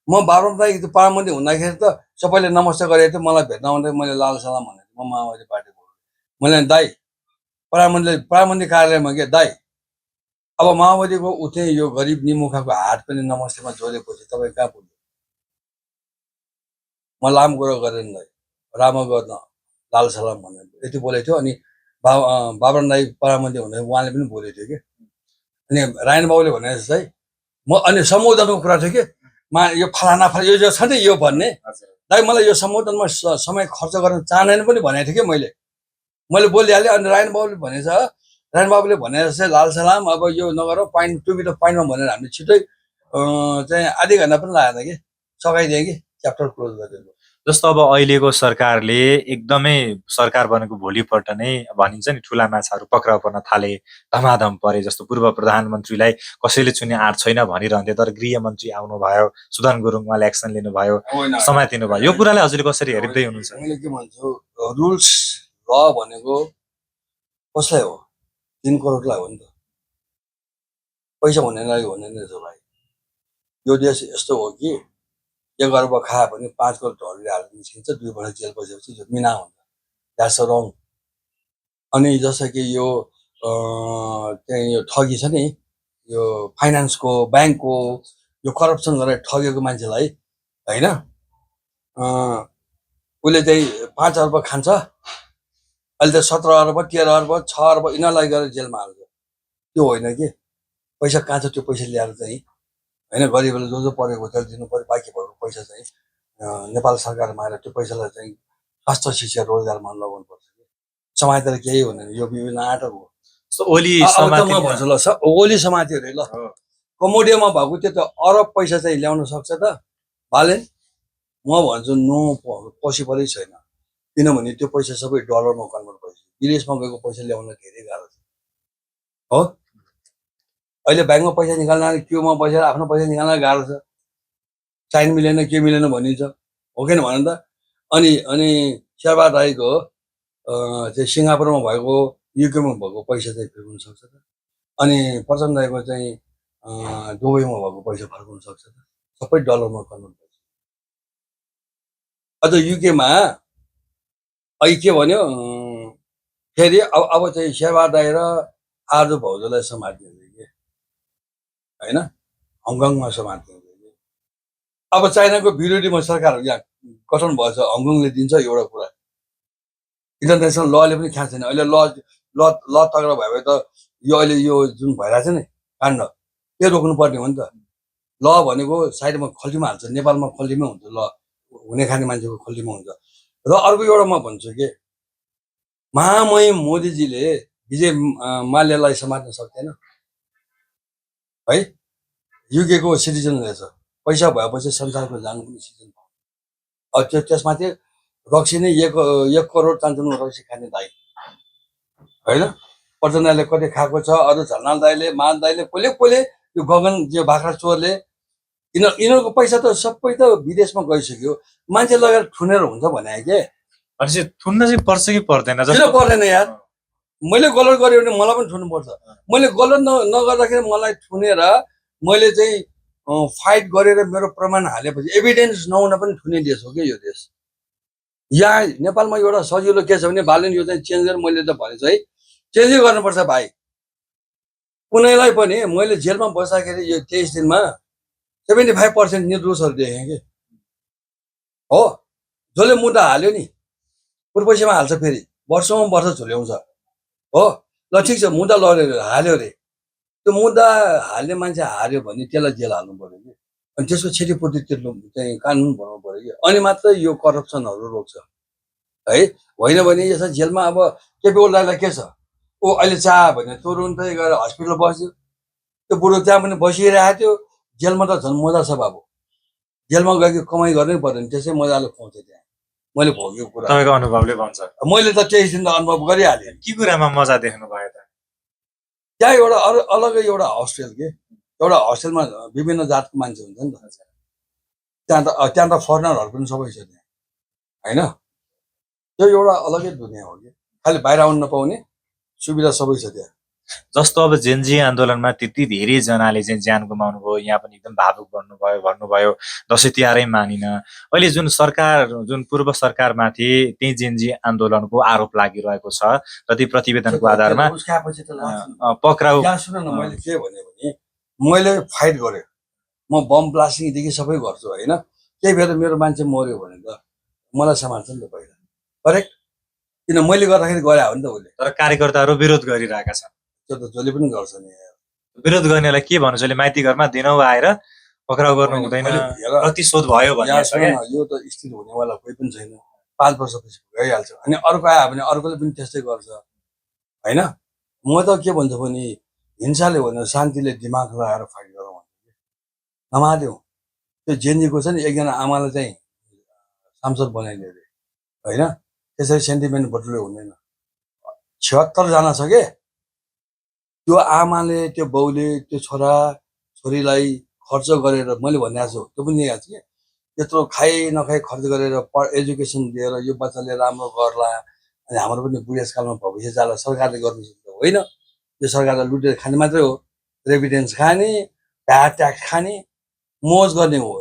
म बाबुराम दाइ प्रधानमन्त्री हुँदाखेरि त सबैले नमस्ते गरेको थियो। मलाई भेट्न आउँदा मैले लाल सलाम भनेको थिएँ। म माओवादी पार्टीको मैले दाइ प्रधानमन्त्री कार्यालयमा के दाइ, अब माओवादीको उठ्ने यो गरिब निमुखाको हात पनि नमस्तेमा जोडेपछि तपाईँ कहाँ पुग्यो? म लाम कुरो गरेन दाइ, राम्रो गर्न लाल सलाम भनेर यति बोलेको थियो। अनि बाबुराम दाइ प्रधानमन्त्री हुँदा उहाँले पनि बोलेको थियो कि। अनि रायन बाबुले भने जस्तै म अनि सम्बोधनको कुरा थियो कि यो फलाना यो छ नि यो भन्ने। दाइ मलाई यो सम्बोधनमा समय खर्च गर्न चाहँदैन पनि भनेको थिएँ कि मैले बोलिहालेँ। अनि रायन बाबुले भनेछ, रायन बाबुले भने जस्तै लाल सलाम अब यो नगर पोइन्ट टु बी द पोइन्टमा भनेर हामीले छिट्टै चाहिँ आधी घन्टा पनि लागेन कि सघाइदिएँ कि च्याप्टर क्लोज गरिदिएको। जस्तो अब अहिलेको सरकारले एकदमै सरकार बनेको भोलिपल्ट नै भनिन्छ नि ठुला माछाहरू पक्राउ पर्न थाले, धमाधम परे। जस्तो पूर्व प्रधानमन्त्रीलाई कसैले छुने आँट छैन भनिरहन्थे, तर गृहमन्त्री आउनुभयो, सुदन गुरुङ उहाँले एक्सन लिनुभयो, होइन समातिनु भयो। यो कुरालाई हजुरले कसरी हेर्दै हुनुहुन्छ? मैले के भन्छु, रुल्स ल भनेको कसलाई हो? 3 करोडलाई हो नि त। पैसा हुनेलाई हुने नै छ भाइ। यो देश यस्तो हो कि 1 अर्ब खायो भने 5 करोड ढल्ले हालेर निस्किन्छ, 2 वर्ष जेल बसेपछि यो मिना हुन्छ। द्याट्स रङ। अनि जस्तो कि यो चाहिँ यो ठगी छ नि, यो फाइनान्सको, ब्याङ्कको, यो करप्सन गरेर ठगेको मान्छेलाई होइन, उसले चाहिँ 5 अर्ब खान्छ, अहिले त 17 अर्ब, 13 अर्ब, 6 अर्ब यिनीहरूलाई गरेर जेलमा हाल्छ। त्यो होइन कि पैसा कहाँ छ, त्यो पैसा ल्याएर चाहिँ होइन गरिबलाई जो परेको त्यसले दिनु पर्यो। बाँकी भएको पैसा चाहिँ नेपाल सरकारमा आएर त्यो पैसालाई चाहिँ स्वास्थ्य, शिक्षा, रोजगारमा लगाउनु पर्छ। समातेर केही हुँदैन, यो विभिन्न नाटक हो। ओली अब त म समातिनु- भन्छु ल, ओली समात्यो अरे ल, कमोडियामा भएको त्यो त अरब पैसा चाहिँ ल्याउन सक्छ त बालेन? म भन्छु नो, पोसिबलै छैन। किनभने त्यो पैसा सबै डलरमा कन्भर्ट भइसक्यो। विदेशमा गएको पैसा ल्याउन धेरै गाह्रो छ हो। अहिले ब्याङ्कमा पैसा निकाल्न, क्युमा बसेर आफ्नो पैसा निकाल्न गाह्रो छ। साइन मिलेन, के मिलेन भनिन्छ, हो कि भन त। अनि अनि शेरबहादुर राईको चाहिँ सिङ्गापुरमा भएको, युकेमा भएको पैसा चाहिँ फर्काउन सक्छ त? अनि प्रचण्ड राईको चाहिँ दुबईमा भएको पैसा फर्काउन सक्छ त? सबै डलरमा कन्भर्ट भइसक्यो। अझ युकेमा अहिले के भन्यो, फेरि अब चाहिँ शेरबहादुर राई र आरजु भौजूलाई समात्ने कि होइन, हङकङमा समात्ने। अब चाइनाको विरोधीमा सरकार यहाँ गठन भएछ, हङकङले दिन्छ एउटा कुरा, इन्टरनेसनल लले पनि ख्याल छैन। अहिले ल तगडा भयो भने त यो अहिले यो जुन भइरहेछ नि काण्ड, त्यो रोक्नुपर्ने हो नि त। ल भनेको साइडमा खल्तीमा हाल्छ, नेपालमा खल्तीमै हुन्छ, ल हुने खाने मान्छेको खल्तीमा हुन्छ। र अर्को एउटा म भन्छु कि महामहिम मोदीजीले विजय माल्यलाई समात्न सक्दैन है? युकेको सिटिजन रहेछ, पैसा भएपछि संसारको जान पनि सिटिजन भयो। अब त्यसमाथि रक्सी नै 1 करोड चान्चुनमा रक्सी खाने दाइ होइन, प्रचण्डले कति खाएको छ, अरू झलनाल दाइले, मान दाइले, कसले यो गगन जो बाख्रा चोरले, यिनीहरूको पैसा त सबै त विदेशमा गइसक्यो। मान्छे लगेर ठुनेर हुन्छ भने के? भनेपछि थुन्न चाहिँ पर्छ कि पर्दैन? किन पर्दैन यार? मैले गलत गरेँ भने मलाई पनि ठुन्नुपर्छ। मैले गलत नगर्दाखेरि मलाई ठुनेर मैले चाहिँ फाइट गरेर मेरो प्रमाण हालेपछि, एभिडेन्स नहुन पनि ठुने देश हो कि यो देश। यहाँ नेपालमा एउटा सजिलो के छ भने, बालेन यो चाहिँ चेन्ज गरेर, मैले त भनेछु है, चेन्जै गर्नुपर्छ भाइ। कुनैलाई पनि मैले जेलमा बस्दाखेरि यो 23 दिनमा 75% निर्दोषहरू देखेँ कि हो। जसले मुद्दा हाल्यो नि पूर्वैसेमा हाल्छ, फेरि वर्षौँ वर्ष झुल्याउँछ हो। ल ठिक छ, मुद्दा लड्यो हाल्यो अरे, त्यो मुद्दा हाल्ने मान्छे हार्यो भने त्यसलाई जेल हाल्नु पर्यो कि, अनि त्यसको क्षतिपूर्ति तिर्नु चाहिँ कानुन बनाउनु पर्यो कि, अनि मात्रै यो करप्सनहरू रोक्छ है। होइन भने यसो जेलमा अब केपी ओलीलाई के छ, ऊ अहिले चाह्यो भने तुरुन्तै गएर हस्पिटल बस्यो। त्यो बुढो त्यहाँ पनि बसिरहेको थियो, जेलमा त झन् मजा छ बाबु। जेलमा गएको कमाइ गर्नै पर्दैन, त्यसै मजाले खुवाउँछ त्यहाँ। मैले भोगेको कुरा, तपाईँको अनुभवले भन्छ। मैले त 23 दिन त अनुभव गरिहालेँ। के कुरामा मजा देख्नु भयो त? त्यहाँ एउटा अलगै एउटा होस्टेल के, एउटा होस्टेलमा विभिन्न जातको मान्छे हुन्छ नि त। त्यहाँ त फरेनरहरू पनि सबै छ त्यहाँ होइन। त्यो एउटा अलगै दुनियाँ हो कि, खालि बाहिर आउनु नपाउने सुविधा सबै छ त्यहाँ। जस्तो अब जेनजी आन्दोलनमा त्यति धेरैजनाले चाहिँ ज्यान गुमाउनु भयो, यहाँ पनि एकदम भावुक बन्नुभयो, भन्नुभयो दसैँ तिहारै मानिन। अहिले जुन सरकार, जुन पूर्व सरकारमाथि त्यही जेनजी आन्दोलनको आरोप लागिरहेको छ र ती प्रतिवेदनको आधारमा पक्राउ। सुन न, मैले के भने मैले फाइट गरेँ, म बम ब्लास्टिङदेखि सबै गर्छु होइन। केही बेला मेरो मान्छे मऱ्यो भने त मलाई सम्हाल्छ नि त पहिला, करेक्ट? किन मैले गर्दाखेरि गरे हो नि त उसले। तर कार्यकर्ताहरू विरोध गरिरहेका छन्। त्यो त जसले पनि गर्छ नि। विरोध गर्नेलाई के भन्नु, जसले माइती घरमा दिनौ आएर पक्राउ गर्नु हुँदैन, प्रतिशोध भयो भने यो त स्थिर हुनेवाला कोही पनि छैन। 5 वर्षपछि गइहाल्छ, अनि अर्को आयो भने अर्कोले पनि त्यस्तै गर्छ होइन। म त के भन्छु भने, हिंसाले भन्दा शान्तिले दिमाग लगाएर फाइट गरौँ, नमाध्यौँ। त्यो जेनजीको छ नि, एकजना आमालाई चाहिँ सांसद बनाइदियो अरे होइन त्यसरी सेन्टिमेन्ट बटुले हुँदैन 76 जना छ के त्यो आमाले त्यो बाउले त्यो छोरा छोरीलाई खर्च गरेर मैले भनेको छु त्यो पनि याद छ कि त्यत्रो खाइ नखाइ खर्च गरेर एजुकेसन दिएर यो बच्चाले राम्रो गर्ला अनि हाम्रो पनि बुढेसकालमा भविष्य जाला सरकारले गर्नु सक्छ होइन यो सरकारले लुटेर खाने मात्रै हो रेभिडेन्स खाने भ्याट ट्याक्स खाने मोज गर्ने हो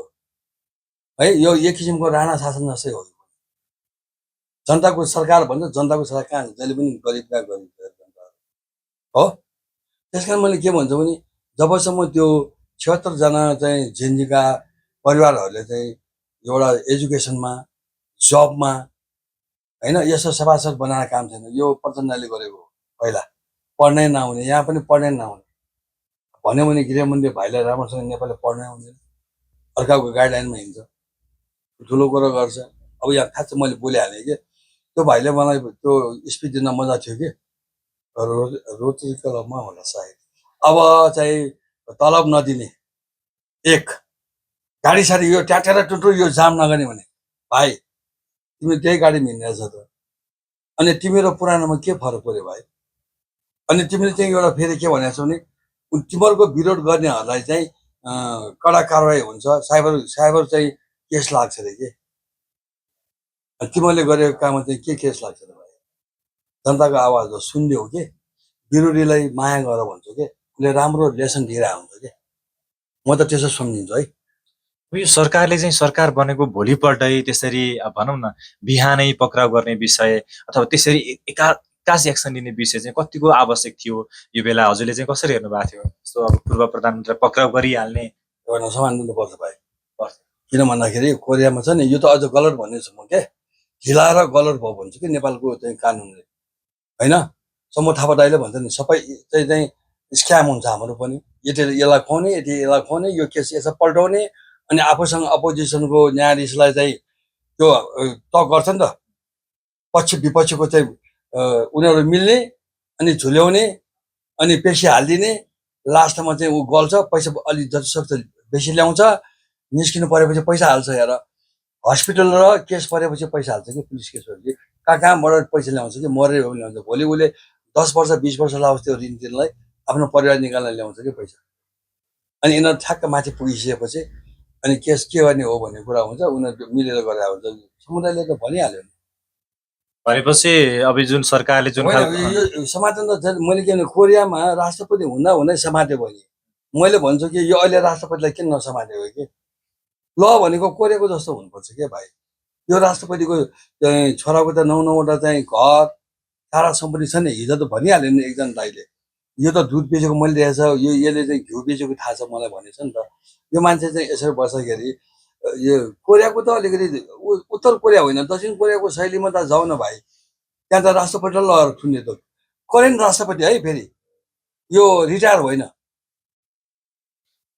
है यो एक किसिमको राणा शासन जस्तै हो जनताको सरकार भन्छ जनताको सरकार कहाँ छ जहिले पनि गरिबका गरिब जनता हो त्यस कारण मैले के भन्छु भने जबसम्म त्यो 76 जना चाहिँ जेनजीका परिवारहरूले चाहिँ एउटा एजुकेसनमा जबमा होइन यसो सभासद बनाएर काम छैन यो प्रचण्डले गरेको पहिला पढ्नै नआउने यहाँ पनि पढ्नै नआउने भन्यो भने गृहमन्त्री भाइलाई राम्रोसँग नेपाली पढ्नै आउँदैन अर्काको गाइडलाइनमा हिँड्छ ठुलो कुरो गर्छ अब यहाँ खास मैले बोलिहालेँ कि त्यो भाइले मलाई त्यो स्पिच दिन मजा थियो कि रोटरी क्लबमा होला सायद अब चाहिँ तलब नदिने एक गाडी साडी यो ट्याक्टर टुटु यो जाम नगर्ने भने भाइ तिमी त्यही गाडीमा हिँड्नेछ त अनि तिमी र पुरानोमा के फरक पर्यो भाइ अनि तिमीले चाहिँ एउटा फेरि के भनेको छौ भने तिमीहरूको विरोध गर्नेहरूलाई चाहिँ कडा कारवाही हुन्छ साइबर चाहिँ केस लाग्छ अरे के तिमीहरूले गरेको काममा चाहिँ के केस लाग्छ त भाइ जनताको आवाज हो सुनिदियो के विरोधीलाई माया गर भन्छु के उसले राम्रो लेसन दिइरहेको हुन्छ के म त त्यसो सम्झिन्छु है यो सरकारले चाहिँ सरकार बनेको भोलिपल्टै त्यसरी भनौँ न बिहानै पक्राउ गर्ने विषय अथवा त्यसरी एक्कास एक्सन लिने विषय चाहिँ कतिको आवश्यक थियो यो बेला हजुरले चाहिँ कसरी हेर्नु भएको थियो जस्तो अब पूर्व प्रधानमन्त्री पक्राउ गरिहाल्ने एउटा समान दिनुपर्छ भाइ किन भन्दाखेरि कोरियामा छ नि यो त अझ गलत भन्नेछु म के हिलाएर गलत भयो भन्छु कि नेपालको चाहिँ कानुनले होइन समूह थापा दाइले भन्छ नि सबै चाहिँ स्क्याम हुन्छ हाम्रो पनि यति यसलाई खुवाउने यति यसलाई खुवाउने यो केस यसो पल्टाउने अनि आफूसँग अपोजिसनको न्यायाधीशलाई चाहिँ त्यो तक गर्छ नि त पक्ष विपक्षको चाहिँ उनीहरू मिल्ने अनि झुल्याउने अनि पेसी हालिदिने लास्टमा चाहिँ ऊ गल्छ पैसा अलि जतिसक्दो बेसी ल्याउँछ निस्किनु परेपछि पैसा हाल्छ हेर हस्पिटल र केस परेपछि पैसा हाल्छ कि पुलिस केस परेपछि कहाँबाट पैसा ल्याउँछ कि मरेर पनि ल्याउँछ भोलि उसले 10 वर्ष 20 वर्ष लाओस् त्यो ऋण तिर्नलाई आफ्नो परिवार निकाल्न ल्याउँछ कि पैसा अनि यिनीहरू ठ्याक्क माथि पुगिसकेपछि अनि केस के गर्ने हो भन्ने कुरा हुन्छ उनीहरू मिलेर गरेर हुन्छ समुदायले त भनिहाल्यो नि भनेपछि अब जुन सरकारले जुन यो समाधान त मैले के भने कोरियामा राष्ट्रपति हुँदा हुँदै समात्यो भने मैले भन्छु कि यो अहिले राष्ट्रपतिलाई किन नसमातेको कि ल भनेको कोरियाको जस्तो हुनुपर्छ के भाइ यो राष्ट्रपतिको छोराको त 9-9वटा चाहिँ घर सारा सम्पत्ति छ नि हिजो त भनिहाल्यो नि एकजना दाइले यो त दुध बेचेको मैले देखेको छ यो यसले चाहिँ घिउ बेचेको थाहा छ मलाई भनेको छ नि त यो मान्छे चाहिँ यसरी बस्दाखेरि यो कोरियाको त अलिकति उत्तर कोरिया होइन दक्षिण कोरियाको शैलीमा त जाऊ न भाइ त्यहाँ त राष्ट्रपति लगाएर थुन्ने त करेन्ट राष्ट्रपति है फेरि यो रिटायर होइन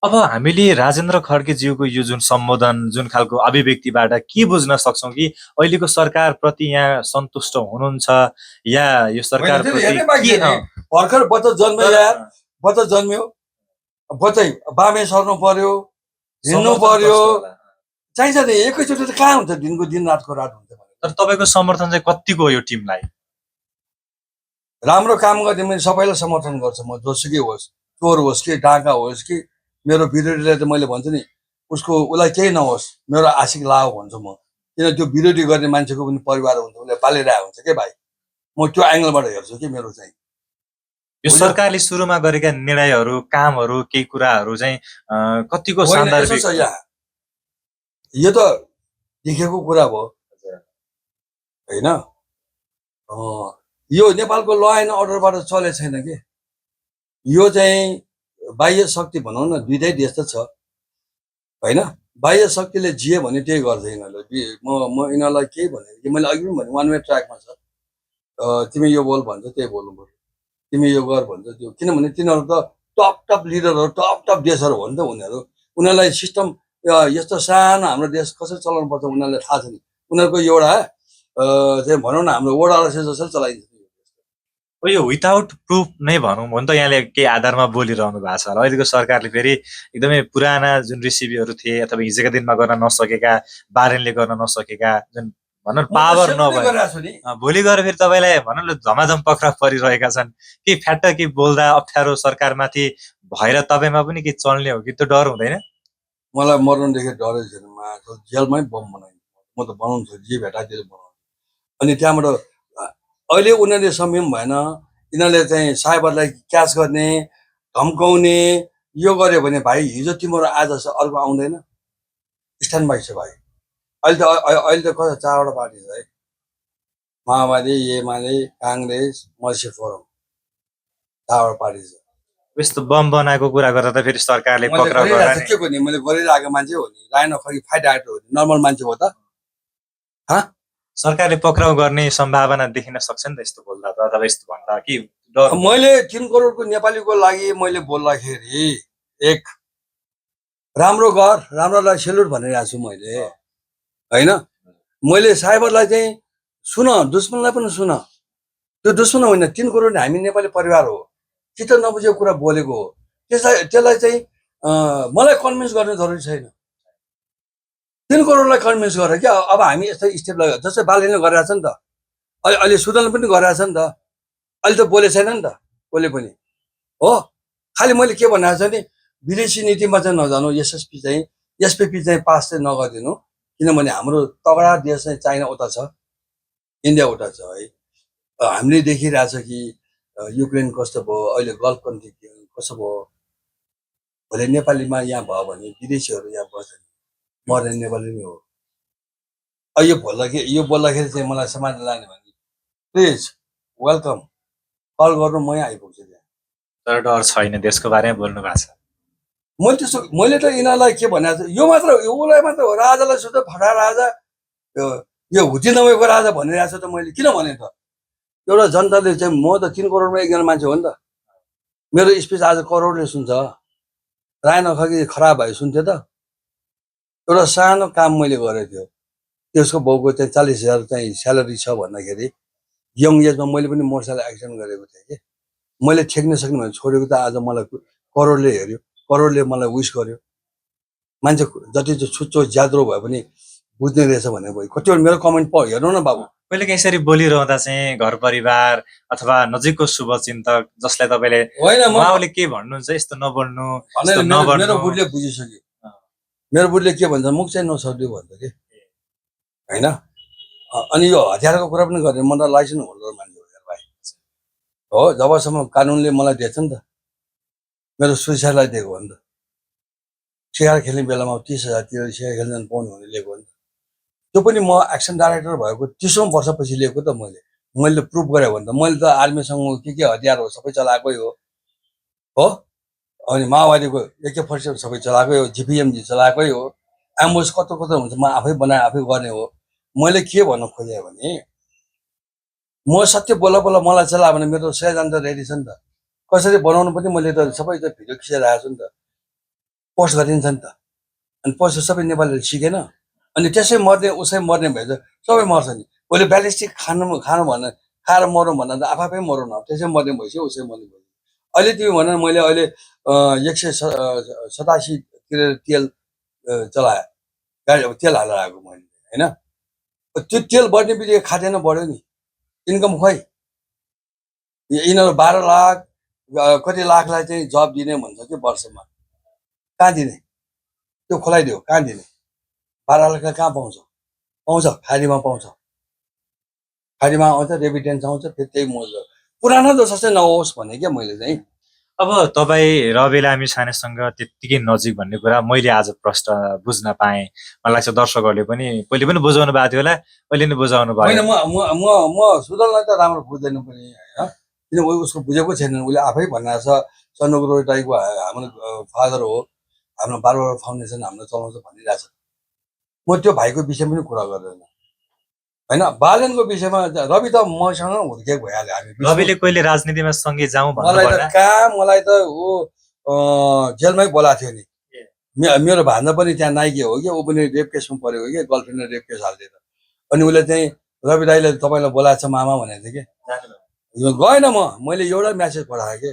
अब हामीले राजेन्द्र खड्गेज्यूको यो जुन सम्बोधन जुन खालको अभिव्यक्तिबाट के बुझ्न सक्छौँ कि अहिलेको सरकार प्रति यहाँ सन्तुष्ट हुनुहुन्छ या यो सरकार भर्खर बच्चा जन्म्यो यार बच्चा जन्म्यो बच्चै बामे सर्नु पर्यो हिँड्नु पर्यो चाहिन्छ नि एकैचोटि त कहाँ हुन्छ दिनको दिन रातको रात हुन्छ तर तपाईँको समर्थन चाहिँ कतिको हो यो टिमलाई राम्रो काम गर्ने मैले सबैलाई समर्थन गर्छु म जोसुकै होस् चोर होस् कि डाका होस् कि मेरो विरोधीलाई त मैले भन्छु नि उसलाई केही नहोस् मेरो आशिक लाओ भन्छु म किन त्यो विरोधी गर्ने मान्छेको पनि परिवार हुन्छ उसले पालिरहेको हुन्छ के भाइ म त्यो एङ्गलबाट हेर्छु कि मेरो चाहिँ यो सरकारले सुरुमा गरेका निर्णयहरू कामहरू केही कुराहरू चाहिँ कतिको सान्दर्भिक छ यहाँ यो त देखेको कुरा भयो होइन यो नेपालको ल एन्ड अर्डरबाट चलेको छैन कि यो चाहिँ बाह्य शक्ति भनौँ न दुइटै देश त छ होइन बाह्य शक्तिले जिए भने त्यही गर्छ यिनीहरूले म यिनीहरूलाई केही भने कि मैले अघि पनि भने वान वे ट्र्याकमा छ तिमी यो बोल भन्छ त्यही बोल्नु पर्यो तिमी यो गर भन्छ त्यो किनभने तिनीहरू त टप लिडरहरू टप देशहरू हो नि त उनीहरूलाई सिस्टम यस्तो सानो हाम्रो देश कसरी चलाउनु पर्छ उनीहरूलाई थाहा छ नि उनीहरूको एउटा चाहिँ भनौँ न हाम्रो वर्ड आरएसएस जसरी चलाइन्छ हो यो विदाउट प्रुफ नै भनौँ भने त यहाँले केही आधारमा बोलिरहनु भएको छ होला अहिलेको सरकारले फेरि एकदमै पुराना जुन रेसिपीहरू थिए अथवा हिजोका दिनमा गर्न नसकेका बारेनले गर्न नसकेका जुन भनौँ न म त पावर सेल्फले नभए गरिरहेको छु नि। भोलि गएर फेरि तपाईँलाई भनौँ न झमाझम पक्राउ परिरहेका छन् कि फ्याट्ट कि बोल्दा अप्ठ्यारो सरकारमाथि भएर तपाईँमा पनि के चल्ने हो कि त्यो डर हुँदैन मलाई मर्नदेखि डरै छैन, जेलमै बम बनाइन्छ, म त बनाउँछु, जे भेटा त्यसले बनाउँछु। अनि त्यहाँबाट अहिले उनीहरूले संयम भएन, यिनीहरूले चाहिँ साइबरलाई क्याच गर्ने, धम्काउने, यो गर्यो भने भाइ हिजो तिम्रो आज अर्को आउँदैन, स्ट्यान्ड बाई छ भाइ। अहिले त कता 4वटा पार्टी छ है, माओवादी, एमाले, काङ्ग्रेस, मर्सी फोरम, 4वटा पार्टी छ। यस्तो बम बनाएको कुरा गर्दा त फेरि सरकारले मैले पक्राउ गरिरहेको गर्दा छु, के गर्ने, मैले गरिरहेको मान्छे हो नि, रायन खै फाइट एक्टर हो नि, नर्मल मान्छे हो त। सरकारले पक्राउ गर्ने सम्भावना देखिन सक्छ नि त यस्तो बोल्दा त अथवा यस्तो भन्दा कि डर मैले 3 करोडको नेपालीको लागि मैले बोल्दाखेरि एक राम्रो गर, राम्रोलाई सेल्युट भनिरहेको छु मैले, होइन। मैले साइबरलाई चाहिँ सुन, दुश्मनलाई पनि सुन, त्यो दुश्मन होइन, 3 करोड हामी नेपाली परिवार हो, चित्त नबुझेको कुरा बोलेको हो, त्यसलाई चाहिँ मलाई कन्भिन्स गर्ने जरुरी छैन। 3 करोडलाई कन्भिन्स गरेर क्या अब हामी यस्तो स्टेप लगायो, जस्तै बालेनले गरिरहेछ नि त, अहिले सुदनले पनि गरिरहेछ नि त, अहिले त बोले छैन नि त कसले पनि हो। खालि मैले के भनेको छ नि, विदेशी नीतिमा चाहिँ नजानु, एसपीपी चाहिँ पास चाहिँ नगरिदिनु, किनभने हाम्रो तगडा देश चाहिँ चाइना उता छ, इन्डिया उता छ है। हामीले देखिरहेछ कि युक्रेन कस्तो भयो, अहिले गल्फ कन्ट्री कस्तो भयो, भोलि नेपालीमा यहाँ भयो भने विदेशीहरू यहाँ बस्छन्, मर्ने नेपाली नै हो। यो बोल्दाखेरि चाहिँ मलाई समाज लाने भने प्लिज वेलकम, कल गर्नु, मै आइपुग्छु त्यहाँ। तर डर छैन देशको बारेमा बोल्नु भएको छ मैले त यिनीहरूलाई के भनेको छु, यो उसलाई मात्र हो, राजालाई सुध फटा राजा, यो हुती नभएको राजा भनिरहेको छु त मैले, किन भने त एउटा जनताले चाहिँ, म त 3 करोडमा एकजना मान्छे हो नि त, मेरो स्पिच आज करोडले सुन्छ, राय नखगी खराब भयो सुन्थ्यो त। एउटा सानो काम मैले गरेको थियो, त्यसको बाउको चाहिँ 40,000 चाहिँ स्यालेरी छ भन्दाखेरि यङ एजमा मैले पनि मोटरसाइकल एक्सिडेन्ट गरेको थिएँ कि, मैले ठेक्न सक्ने भने छोडेको त आज मलाई करोडले हेऱ्यो, करोडले मलाई विस गर्यो। मान्छे जति छुच्चो ज्याद्रो भए पनि बुझ्ने रहेछ भने भयो। कतिवटा मेरो कमेन्ट हेर्नु न बाबु, कहिले काहीँ यसरी बोलिरहँदा चाहिँ घर परिवार अथवा नजिकको शुभचिन्तक जसलाई तपाईँले होइन उहाँले के भन्नुहुन्छ यस्तो नबोल्नु यस्तो मेरो नबन्नु बुढीले बुझिसक्यो, मेरो बुढीले के भन्छ, मुख चाहिँ नसर्दियो भन्छ कि, होइन। अनि यो हतियारको कुरा पनि गर्ने, म त लाइसेन्स होल्डर मान्छे हो यार भाइ, हो। जबसम्म कानुनले मलाई दिएछ नि त, मेरो सुइसाइडलाई दिएको हो नि त, सिगार खेल्ने बेलामा 30,000 तिर सिगार खेल्न पाउने हुने लिएको हो नि त, त्यो पनि म एक्सन डाइरेक्टर भएको 30औं वर्षपछि लिएको त मैले प्रुभ गरेँ भने त, मैले त आर्मीसँग के हतियार हो सबै चलाएकै हो। अनि माओवादीको AK-47 सबै चलाएकै हो, GPMG चलाएकै हो, एम्बुस कस्तो हुन्छ म आफै बनाए आफै गर्ने हो। मैले के भन्न खोजेँ भने, म सत्य बोला मलाई चलायो भने मेरो श्रेयजान त रेडी छ नि त, कसरी बनाउनु पनि मैले त सबै त भिडियो खिचेर आएको छु नि त, पोस्ट गरिन्छ नि त, अनि पोस्ट सबै नेपालीले सिकेन, अनि त्यसै मर्ने उसै मर्ने भए त सबै मर्छ नि। भोलि ब्यालिस्टिक खानु भन्दा खाएर मरौँ भन्दा त आफै मरौँ न, त्यसै मर्ने भइसक्यो उसै मर्ने भइसक्यो। अहिले तिमी भन, मैले अहिले 187 तिर तेल चलाएँ, गाडी तेल हालेर आएको मैले, होइन। त्यो तेल बढ्ने बित्तिकै खाद्यान्न बढ्यो नि, इन्कम खोइ। यिनीहरू 12 लाख कति लाखलाई चाहिँ जब दिने भन्छ कि वर्षमा, कहाँ दिने, त्यो खोलाइदियो, कहाँ दिने, 12 लाख कहाँ पाउँछ, खाडीमा पाउँछ, खाडीमा आउँछ, रेमिटेन्स आउँछ, फेरि त्यही मोज पुरानो जस्तो चाहिँ नहोस् भने क्या मैले चाहिँ। अब तपाईँ र बिरामी छानेसँग त्यत्तिकै नजिक भन्ने कुरा मैले आज प्रश्न बुझ्न पाएँ मलाई लाग्छ दर्शकहरूले पनि पहिले पनि बुझाउनु भएको थियो होला अहिले नै बुझाउनु भयो होइन, म सुदनलाई त राम्रो बुझ्दैन पनि, होइन, किन उसको बुझेको छैन, उसले आफै भनेको छ, सन्दुक रोटाईको हाम्रो फादर हो, हाम्रो बारबर फाउन्डेसन हाम्रो चलाउँछ भनिरहेछ। म त्यो भाइको विषयमा पनि कुरा गर्दैन, होइन। बालनको विषयमा रवि त मसँग हुर्किएको भइहाल्यो, हामी रविले कहिले राजनीतिमा सँगै जाउँ मलाई त ऊ जेलमै बोलाएको थियो नि, मेरो भान्जा पनि त्यहाँ नाइके हो कि, ऊ पनि रेप केसमा परेको कि, गर्लफ्रेन्डले रेप केस हालिदिएर, अनि उसले चाहिँ रवि दाईले तपाईँलाई बोलाएको छ मामा भनेको थियो कि, गएन मैले एउटा म्यासेज पठाएँ कि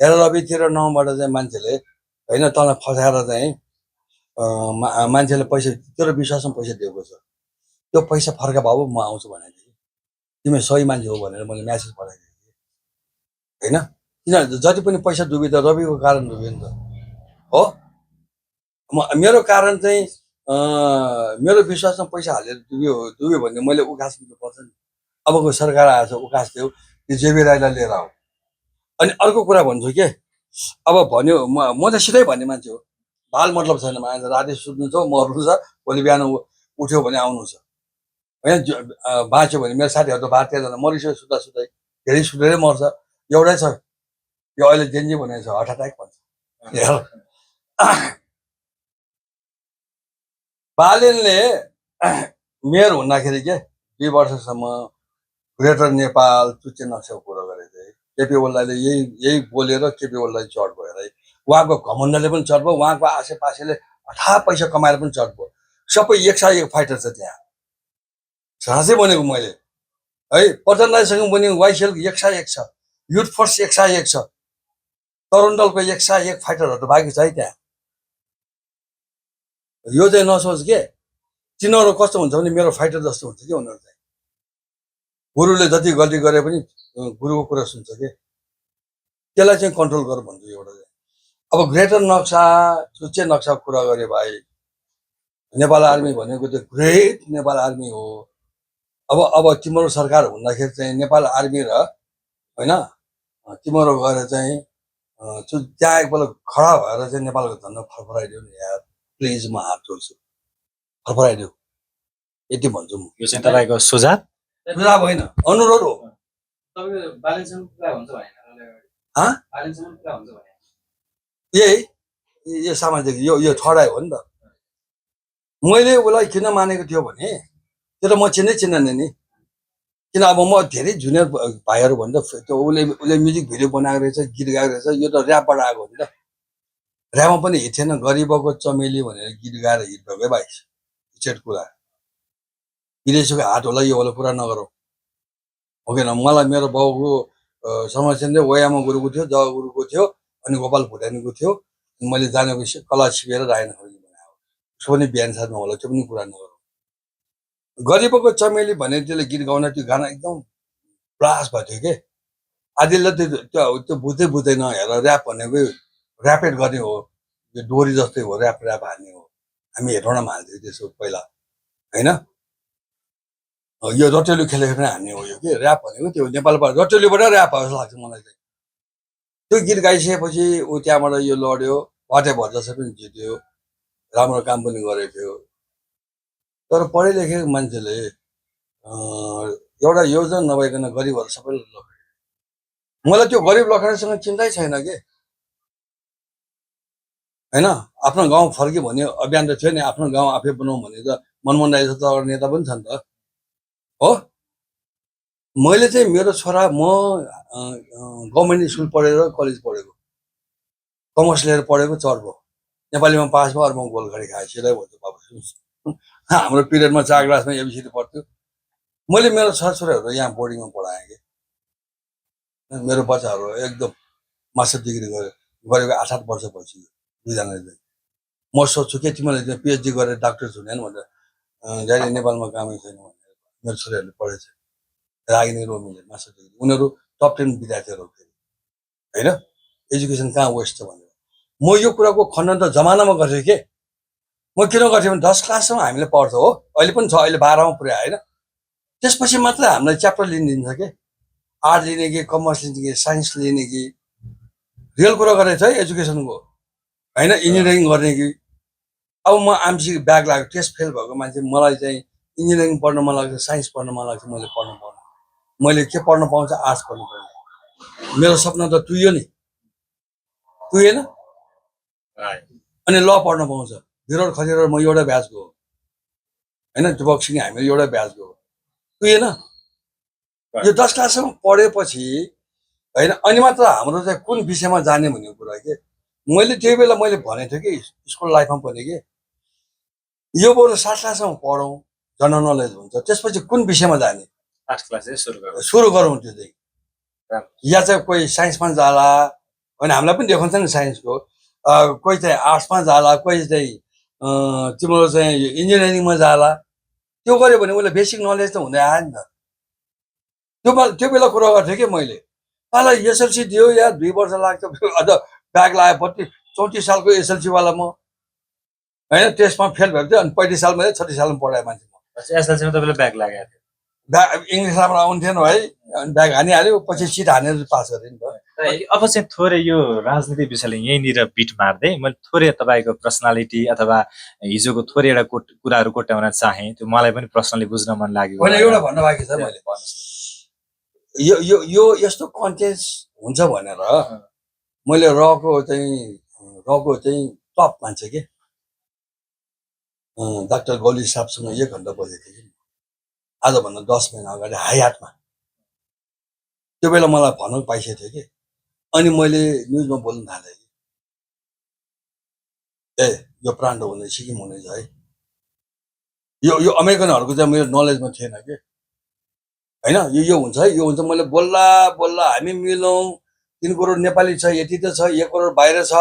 हेर रवि तेरो नाउँबाट चाहिँ मान्छेले होइन तँलाई फसाएर चाहिँ मान्छेले पैसा तेरो विश्वासमा पैसा दिएको छ त्यो पैसा फर्का बाबु म आउँछु भनेको थिएँ तिमी सही मान्छे हो भनेर मैले म्यासेज पठाइदिएँ होइन किन जति पनि पैसा डुब्यो त रविको कारण डुब्यो नि त हो मेरो कारण चाहिँ मेरो विश्वासमा पैसा हालेर डुब्यो भने मैले उकास दिनुपर्छ नि अबको सरकार आएछ उकास देऊ त्यो जेबी राईलाई लिएर आऊ अनि अर्को कुरा भन्छु के अब भन्यो म त सिधै भन्ने मान्छे हो बाल मतलब छैन मान्छे राति सुत्नु छ मर्नु छ भोलि बिहान उठ्यो भने आउनु छ होइन बाँच्यो भने मेरो साथीहरू त भारतीयजना मरिसक्यो सुत्दा सुत्दै धेरै सुतेरै मर्छ एउटै छ यो अहिले जेन्जी भनेको छ हार्ट एट्याक भन्छ बालेनले मेयर हुँदाखेरि के 2 वर्षसम्म ग्रेटर नेपाल चुच्चे नक्साको कुरा गरेको थिएँ केपी ओलीले यही बोलेर केपी ओलीलाई चढ भयो है उहाँको घमण्डले पनि चढ भयो उहाँको आसेपासेले अथाह पैसा कमाएर पनि चढ भयो सबै एक फाइटर छ त्यहाँ साँच्चै भनेको मैले है प्रधान राईसँग पनि वाइसिएलको एक छ युथ फोर्स एक छ तरुण दलको एक फाइटरहरू त बाँकी छ है त्यहाँ यो चाहिँ नसोच के तिनीहरू कस्तो हुन्छ भने मेरो फाइटर जस्तो हुन्छ कि उनीहरू चाहिँ गुरुले जति गल्ती गरे पनि गुरुको कुरा सुन्छ के त्यसलाई चाहिँ कन्ट्रोल गर भन्छु एउटा चाहिँ अब ग्रेटर नक्सा चुच्चे नक्साको कुरा गरे भाइ नेपाल आर्मी भनेको त ग्रेट नेपाल आर्मी हो अब तिम्रो सरकार हुँदाखेरि चाहिँ नेपाल आर्मी र होइन तिम्रो गएर चाहिँ त्यहाँ एकपल्ट खडा भएर चाहिँ नेपालको धन्दा फरफराइदियो नि यार प्लिज म हात जोड्छु फरफराइदियो यति भन्छु म यो चाहिँ तपाईँको सुझाव सुझाव होइन अनुरोध हो यही सामाजिक यो ठडाइ हो नि त मैले उसलाई किन मानेको थियो भने त्यो त म चिन्दैन नि किन अब म धेरै जुनियर भाइहरू भन्दा त्यो उसले म्युजिक भिडियो बनाएको रहेछ गीत गाएको रहेछ यो त ऱ्यापबाट आएको हो नि त ऱ्यापमा पनि हिट थिएन गरिबको चमेली भनेर गीत गाएर हिट भएकै भाइ स्टेट कुरा विदेशीको हात होला यो होला कुरा नगरौँ हो किन मलाई मेरो बाउको समस्या चाहिँ ओयामा गुरुको थियो जग गुरुको थियो अनि गोपाल भुटानीको थियो मैले जानेको कला सिकेर रायन खड्की बनाएको उसको पनि बिहान साथमा होला त्यो पनि कुरा नगरौँ गरिबको चमेली भने त्यसले गीत गाउन त्यो गाना एकदम ब्लास्ट भएको थियो के आदिलले त्यो बुझ्दैन हेर ऱ्याप भनेकै ऱ्यापेड गर्ने हो यो डोरी जस्तै हो ऱ्याप हान्ने हो हामी हेटौँडामा हाल्थ्यौँ त्यसो पहिला होइन यो रटेलु खेलेको पनि हान्ने हो यो के ऱ्याप भनेको त्यो नेपालबाट रटेलुबाट ऱ्याप हो जस्तो लाग्छ मलाई चाहिँ त्यो गीत गाइसकेपछि ऊ त्यहाँबाट यो लड्यो वाटेभर जसै पनि जित्यो राम्रो काम पनि गरेको थियो तर पढे लेखेको मान्छेले एउटा योजना नभइकन गरिबहरू सबैले लखेड्यो मलाई त्यो गरिब लखेड्नेसँग चिन्तै छैन के होइन आफ्नो गाउँ फर्क्यो भने अभियान त थियो नि आफ्नो गाउँ आफै बनाऊ भने त मनमोहन राई जस्तो नेता पनि छ नि त हो मैले चाहिँ मेरो छोरा म गभर्मेन्ट स्कुल पढेर कलेज पढेको कमर्स लिएर पढेको चर्को नेपालीमा पास भयो अरू म गोलघडी खाएँ सिधै भन्छु बाबु हाम्रो पिरियडमा 4 क्लासमा एबिसिडी पढ्थ्यो मैले मेरो छोराछोरीहरू यहाँ बोर्डिङमा पढाएँ कि मेरो बच्चाहरू एकदम मास्टर डिग्री गरेको 8 वर्ष भइसक्यो दुईजनाले म सोध्छु के तिमीले पिएचडी गरेर डाक्टर हुने भनेर जहिले नेपालमा कामै छैन भनेर मेरो छोरीहरूले पढेछ रागिनी रोमीले मास्टर डिग्री उनीहरू टप 10 विद्यार्थीहरू फेरि होइन एजुकेसन कहाँ वेस्ट छ भनेर म यो कुराको खण्डन त जमानामा गर्थेँ के म किन गर्थेँ भने 10 क्लाससम्म हामीले पढ्छौँ हो अहिले पनि छ अहिले 12मा पुर्यायो होइन त्यसपछि मात्र हामीलाई च्याप्टर लिन दिन्छ के आर्ट लिने कि कमर्स लिने कि साइन्स लिने कि रियल कुरा गरेको छ है एजुकेसनको होइन इन्जिनियरिङ गर्ने कि अब म आमसी ब्याक लाग्यो टेस्ट फेल भएको मान्छे मलाई चाहिँ इन्जिनियरिङ पढ्न मन लाग्छ साइन्स पढ्न मन लाग्छ मैले पढ्न पाउनु मैले के पढ्न पाउँछ आर्ट्स पढ्नु पाउँछ मेरो सपना त तुइयो नि तुइएन अनि ल पढ्न पाउँछ विरोध खसेर म एउटा ब्याचको हो होइन त्यो बक्सिङ हामी एउटा ब्याचको हो तुइएन यो 10 क्लाससम्म पढेपछि होइन अनि मात्र हाम्रो चाहिँ कुन विषयमा जाने भन्ने कुरा के मैले त्यो बेला मैले भनेको थिएँ कि स्कुल लाइफमा पनि के यो बरु 7 क्लाससम्म पढौँ जनरल नलेज हुन्छ त्यसपछि कुन विषयमा जाने 8 क्लास सुरु त्यो चाहिँ या चाहिँ कोही साइन्समा जाला भने हामीलाई पनि देखाउँछ नि साइन्सको कोही चाहिँ आर्ट्समा जाला कोही चाहिँ तिम्रो चाहिँ इन्जिनियरिङमा जाला त्यो गऱ्यो भने उसले बेसिक नलेज त हुँदै आयो नि त त्यो बेला कुरा गर्थेँ कि मैले मलाई एसएलसी दियो या 2 वर्ष लाग्थ्यो अझ ब्याग लाग्यो 34 सालको एसएलसीवाला म होइन टेस्टमा फेल भएको थियो अनि 35 सालमा 36 सालमा पढाएँ मान्छे म एसएलसीमा तपाईँले ब्याक लागेको थियो इङ्ग्लिस राम्रो आउँथेन है अनि ब्याग हानिहाल्यो पछि सिट हानेर पास गरेँ नि त अब चाहिँ थोरै यो राजनीति विषयले यहीँनिर बिट मार्दै मैले थोरै तपाईँको पर्सनालिटी अथवा हिजोको थोरै एउटा कुराहरू कोट्याउन चाहेँ त्यो मलाई पनि पर्सनली बुझ्न मन लाग्यो होइन एउटा भन्न बाँकी छ मैले यो यस्तो कन्टेन्ट हुन्छ भनेर मैले रको चाहिँ टप मान्छे के डाक्टर गौली साहबसँग 1 घन्टा बसेको थिएँ कि आजभन्दा 10 महिना अगाडि हायातमा त्यो बेला मलाई भन्न पाइसकेको थियो कि अनि मैले न्युजमा बोल्न थालेँ ए यो प्रान्त हुने सिक्किम हुनेछ है यो अमेरिकनहरूको चाहिँ मेरो नलेजमा थिएन कि होइन यो हुन्छ है यो हुन्छ मैले बोल्ला हामी मिलौँ 3 करोड नेपाली छ यति त छ 1 करोड बाहिर छ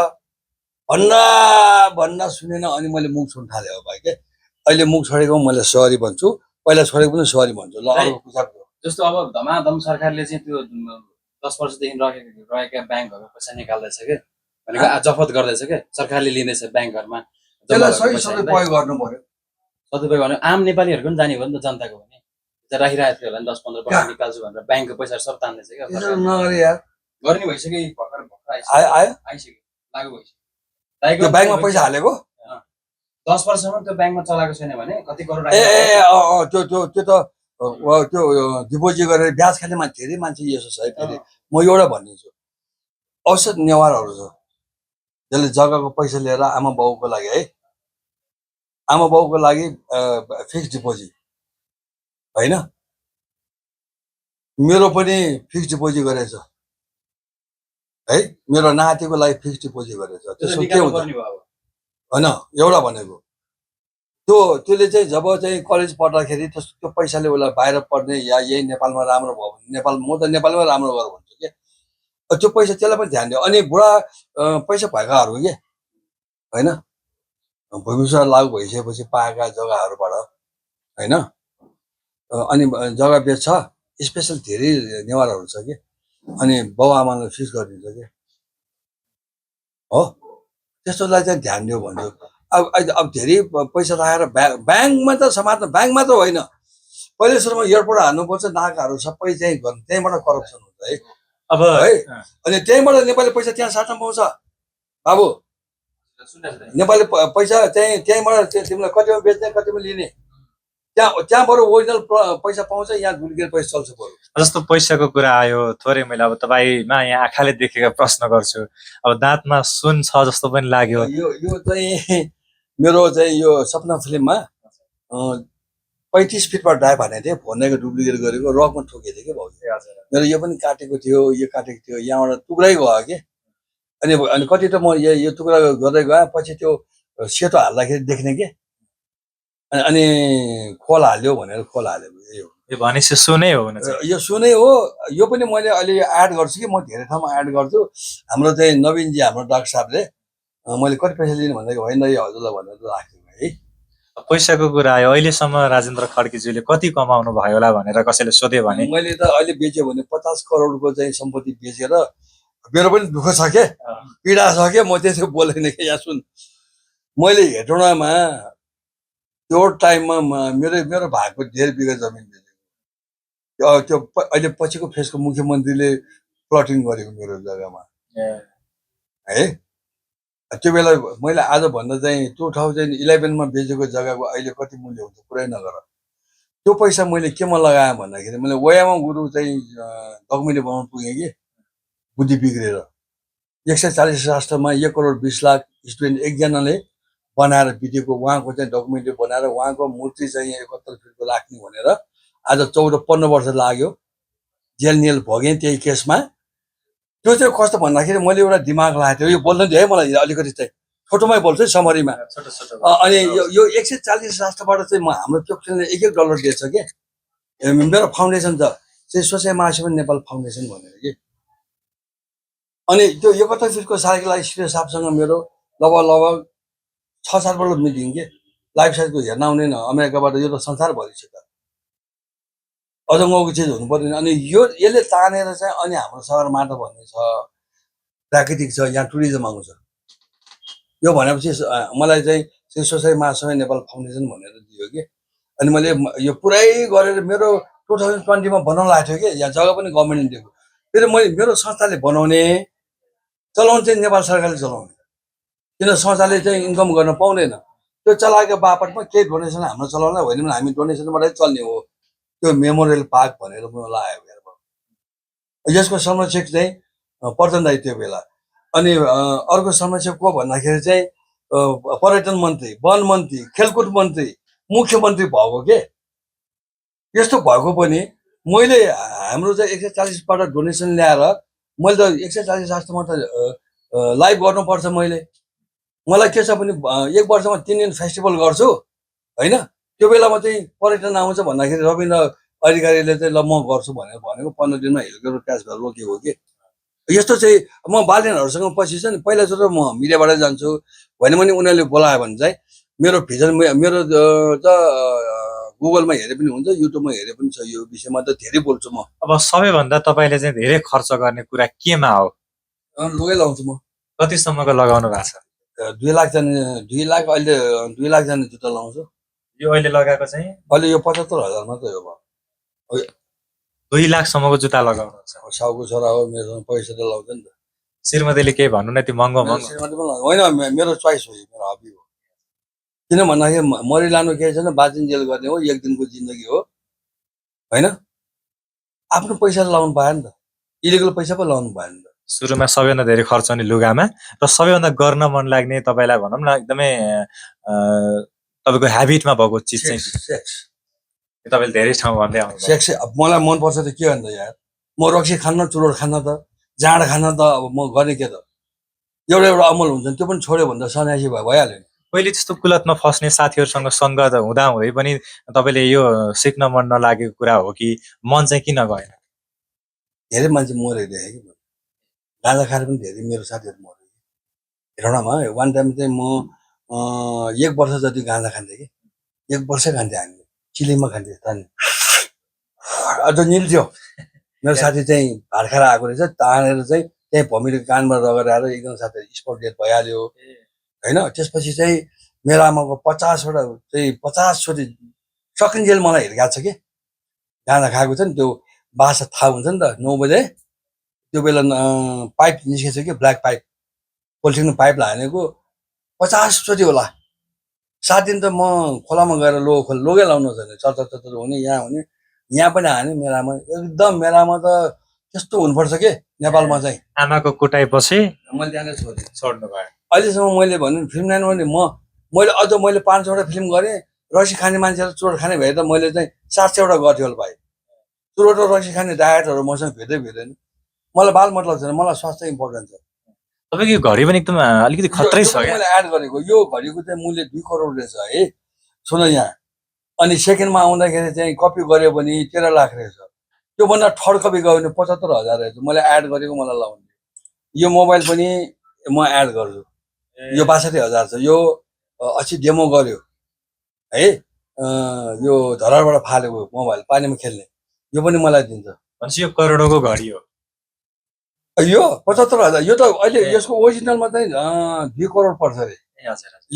भन्दा सुनेन अनि मैले मुख छोड्न थालेँ हो भाइ के अहिले मुख छोडेको मैले सरी भन्छु पहिला छोडेको पनि सरी भन्छु ल अरू पुछाक जस्तो अब धमाधम सरकारले चाहिँ त्यो 10 वर्षदेखि रहेका ब्याङ्कहरू पैसा निकाल्दैछ के भनेको जफत गर्दैछ के सरकारले लिँदैछ ब्याङ्कहरुमा त्यसलाई सही सदुपयोग गर्नु पर्यो सदुपयोग गर्नु आम नेपालीहरुको पनि जाने हो नि त जनताको पनि चाहिँ राखिरहेको थियो होला नि 10-15% निकाल्छु भनेर ब्याङ्कको पैसा सब तान्दैछ के त्यसो नगरे यार गर्ने भइसक्यो भर्खर आइसक्यो लागु भइसक्यो त्यो ब्याङ्कमा पैसा हालेको 10 वर्षसम्म त्यो ब्याङ्कमा चलाएको छैन भने कति करोड त्यो त त्यो डिपोजिट गरेर ब्याज खाने मान्छे धेरै मान्छे यसो छ है फेरि म एउटा भनिदिन्छु औसत नेवारहरू छ जसले जग्गाको पैसा लिएर आमा बाउको लागि है आमा बाउको लागि फिक्स डिपोजिट होइन मेरो पनि फिक्स डिपोजिट गरेछ है मेरो नातिको लागि फिक्स डिपोजिट गरेछ त्यसो के हुन्छ होइन एउटा भनेको त्यसले चाहिँ जब चाहिँ कलेज पढ्दाखेरि त्यो पैसाले उसलाई बाहिर पढ्ने या यही नेपालमा राम्रो भयो भने नेपाल म त नेपालमा राम्रो गर भन्छु के त्यो पैसा त्यसलाई पनि ध्यान दियो अनि बुढा पैसा भएकाहरू के होइन भूमिस्वार लागु भइसकेपछि पाएका जग्गाहरूबाट होइन अनि जग्गा बेच्छ स्पेसल धेरै नेवारहरू छ कि अनि बाउ आमालाई फिक्स गरिदिन्छ कि हो त्यस्तोलाई चाहिँ ध्यान दियो भन्छु अब धेरै पैसा राखेर ब्याङ्कमा त समात्न ब्याङ्कमा त होइन पहिले सुरुमा एयरपोर्ट हाल्नुपर्छ नाकाहरू सबै चाहिँ गर्नु त्यहीँबाट करप्सन हुन्छ है अब है अनि त्यहीँबाट नेपाली पैसा त्यहाँ साट्न पाउँछ बाबु नेपाली पैसा त्यहीँबाट तिमीलाई कतिमा बेच्ने कतिमा लिने त्यहाँबाट ओरिजिनल पैसा पाउँछ यहाँ झुल्केर पैसा चल्छ बरु जस्तो पैसाको कुरा आयो थोरै मैले अब तपाईँमा यहाँ आँखाले देखेका प्रश्न गर्छु अब दाँतमा सुन छ जस्तो पनि लाग्यो यो चाहिँ मेरो चाहिँ यो सपना फिल्ममा 35 फिटमा ड्राइभ हानेको थिएँ फोनको डुप्लिकेट गरेको रकमा ठोकेको थिएँ कि भाउजू मेरो यो पनि काटेको थियो यो काटेको थियो यहाँबाट टुक्रै गयो कि अनि कति त म यो टुक्रा गर्दै गएँ पछि त्यो सेतो हाल्दाखेरि देख्ने के अनि खोल हाल्यो भनेर खोल हालेको यो भनेपछि सुनै हो यो सुनै हो यो पनि मैले अहिले एड गर्छु कि म धेरै ठाउँमा एड गर्छु हाम्रो चाहिँ नवीनजी हाम्रो डाक्टर साहबले मैले कति पैसा लिनु भन्दाखेरि होइन यो हजुरलाई भनेर राख्छु है पैसाको कुरा आयो अहिलेसम्म राजेन्द्र खड्कीज्यूले कति कमाउनु भयो होला भनेर कसैले सोध्यो भने मैले त अहिले बेच्यो भने 50 करोडको चाहिँ सम्पत्ति बेचेर मेरो पनि दुःख छ के पीडा छ के म त्यसो बोलेन कि यहाँ सुन मैले हेटौँडामा त्यो टाइममा मेरो भागको 1.5 बिघा जमिन बेचेको त्यो अहिले पछिको फेसको मुख्यमन्त्रीले प्लटिङ गरेको मेरो जग्गामा है त्यो बेला मैले आजभन्दा चाहिँ 2011मा बेचेको जग्गाको अहिले कति मूल्य हुन्छ कुरै नगर त्यो पैसा मैले केमा लगाएँ भन्दाखेरि मैले वयामा गुरु चाहिँ डकुमेन्ट बनाउन पुगेँ कि बुद्धि बिग्रेर 140 राष्ट्रमा 1 करोड 20 लाख स्टुडेन्ट एकजनाले बनाएर बितेको उहाँको चाहिँ डकुमेन्ट बनाएर उहाँको मूर्ति चाहिँ 71 फिटको राख्ने भनेर आज 14-15 वर्ष लाग्यो जेल नेल भोगेँ त्यही केसमा त्यो चाहिँ कस्तो भन्दाखेरि मैले एउटा दिमाग लगाएको थियो यो बोल्न दियो है मलाई अलिकति चाहिँ छोटोमै बोल्छु है समरीमा अनि यो 140 राष्ट्रबाट चाहिँ म हाम्रो चोक्सीले $1 दिएछ के मेरो फाउन्डेसन छ चाहिँ सोसाइ महासभा नेपाल फाउन्डेसन भनेर कि अनि त्यो 71 सालको लागि श्री साहबसँग मेरो लगभग 6-7 पल्ट मिटिङ के लाइफ साइजको हेर्न आउने न अमेरिकाबाट यो त संसारभरि छ त अजङ्गको चिज हुनु पर्दैन अनि यसले तानेर चाहिँ अनि हाम्रो सगरमाथा भन्ने छ प्राकृतिक छ यहाँ टुरिज्म आउँछ यो भनेपछि मलाई चाहिँ श्री सोसाइ महासभा नेपाल फाउन्डेसन भनेर दियो कि अनि मैले यो पुरै गरेर मेरो 2020 मा बनाउन लाग्थ्यो कि यहाँ जग्गा पनि गभर्मेन्टले दिएको फेरि मैले मेरो संस्थाले बनाउने चलाउनु चाहिँ नेपाल सरकारले चलाउने किन संस्थाले चाहिँ इन्कम गर्न पाउँदैन त्यो चलाएको बापतमा केही डोनेसन हाम्रो चलाउन होइन भने हामी डोनेसनबाटै चल्ने हो त्यो मेमोरियल पार्क भनेर मलाई आयो हेर यसको संरक्षक चाहिँ पर्यटन दाइ त्यो बेला अनि अर्को संरक्षक को भन्दाखेरि चाहिँ पर्यटन मन्त्री वन मन्त्री खेलकुद मन्त्री मुख्यमन्त्री भएको के यस्तो भएको पनि मैले हाम्रो चाहिँ 140 बाट डोनेसन ल्याएर मैले त 140 जस्तोमा त लाइभ गर्नुपर्छ मलाई के छ भने एक वर्षमा 3 दिन फेस्टिभल गर्छु हैन त्यो बेलामा चाहिँ पर्यटन आउँछ भन्दाखेरि रविन्द्र अधिकारीले चाहिँ ल म गर्छु भनेर भनेको 15 दिनमा हेलिकप्टर क्रास गरेर रोकिएको के यस्तो चाहिँ म बालिनहरुसँग पछि चाहिँ पहिलाचोटि म मिडियाबाट जान्छु भने उनीहरूले बोलायो भने चाहिँ मेरो भिजन मेरो त गुगलमा हेरे पनि हुन्छ युट्युबमा हेरे पनि छ यो विषयमा त धेरै बोल्छु म अब सबैभन्दा तपाईले चाहिँ धेरै खर्च गर्ने कुरा केमा हो लुगै लाउँछु म कतिसम्मको लगाउनु भएको छ 2 लाख जाने 2 लाख अहिले 2 लाख जाने जुत्ता लाउँछु यो अहिले लगाएको चाहिँ अहिले यो 75,000 मात्र हो 2 लाख सम्मको जुत्ता लगाउनुहुन्छ साउको छोरा हो मेरो पैसा त लाउँछ नि त श्रीमतीले के भन्नु न त्यो महँगो होइन मेरो चोइस हो मेरो हबी हो किन भन्दाखेरि मरि लानु केही छैन बाँचिन्जेल गर्ने हो एक दिनको जिन्दगी हो हैन आफ्नो पैसा लाउनु पायो नि त इलिगल पैसा पो लाउनु पायो नि त सुरुमा सबैभन्दा धेरै खर्च हुने लुगामा र सबैभन्दा गर्न मन लाग्ने तपाईलाई भनौं न एकदमै तपाईको ह्याबिटमा भएको चिज चाहिँ सेक्स तपाईले धेरै ठाउँ भन्दै आउनु सेक्स मलाई मन पर्छ त के भन्दा यार म रक्सी खान्न चुरोट खान्न त जाँड खान्न त अब म गर्ने के त एउटा अमल हुन्छ त्यो पनि छोड्यो भने त सन्यासी भइहाल्यो नि पहिले त्यस्तो कुलतमा फस्ने साथीहरुसँग संगत हुँदा हुँदै पनि तपाईले यो सिक्न मन नलागेको कुरा हो कि मन चाहिँ किन गएन धेरै मान्छे मरेको देखेँ कि गाँजा खाएर पनि धेरै मेरो साथीहरु मरे हेरौँडामा वान टाइम चाहिँ म 1 वर्ष जति गाँजा खान्थे कि 1 वर्ष खान्थे हामी चिलीमा खान्थे तानी अझ निल्थ्यो मेरो साथी चाहिँ भाडखाएर आएको रहेछ तानेर चाहिँ त्यही भमिलो कानमा रगडाएर एकजना साथी स्पट डेथ भइहाल्यो हैन त्यसपछि चाहिँ मेरो आमाको 50 वटा चाहिँ 50 चोटि सकिन्जेल मलाई हिर्काएको छ के गाँजा खाएको छ नि त्यो बासा थाहा हुन्छ नि त 9 बजे त्यो बेला पाइप निस्केछ कि ब्ल्याक पाइप पोलिथिन पाइप हानेको 50 चोटि होला 7 दिन त म खोलामा गएर लोगै लाउनु छैन चर्चर हुने यहाँ पनि हाने मेरामा एकदम मेरामा त त्यस्तो हुनुपर्छ के नेपालमा चाहिँ आमाको कुटाइपछि मैले त्यहाँले छोड्नु भयो अहिलेसम्म मैले भन्नु फिल्म लाइन भने मैले अझ मैले 500 वटा फिल्म गरेँ रक्सी खाने मान्छेहरू चोट खाने भए त मैले चाहिँ 700 वटा गर्थ्यो होला भाइ चुरोट र रक्सी खाने डायटहरू मसँग भेट्दैन मलाई बाल मतलब छैन मलाई स्वास्थ्य इम्पोर्टेन्ट छ तपाईको यो घडी पनि एकदम अलिकति खतरै छ के मैले एड गरेको यो घडीको चाहिँ मूल्य 2 करोड रहेछ है सुन यहाँ अनि सेकेन्डमा आउँदाखेरि चाहिँ कपी गर्यो भने 13 लाख रहेछ त्यो भन्दा थर्ड कपी गयो भने 75,000 रहेछ मैले एड गरेको मलाई लाउने यो मोबाइल पनि म एड गर्छु यो 62,000 छ यो 80 डेमो गर्यो है यो धराबाट फालेको मोबाइल पानीमा खेल्ने यो पनि मलाई दिन्छ भनेपछि यो करोडको घडी हो यो 75,000 यो त अहिले यसको ओरिजिनलमा चाहिँ 2 करोड पर्छ रे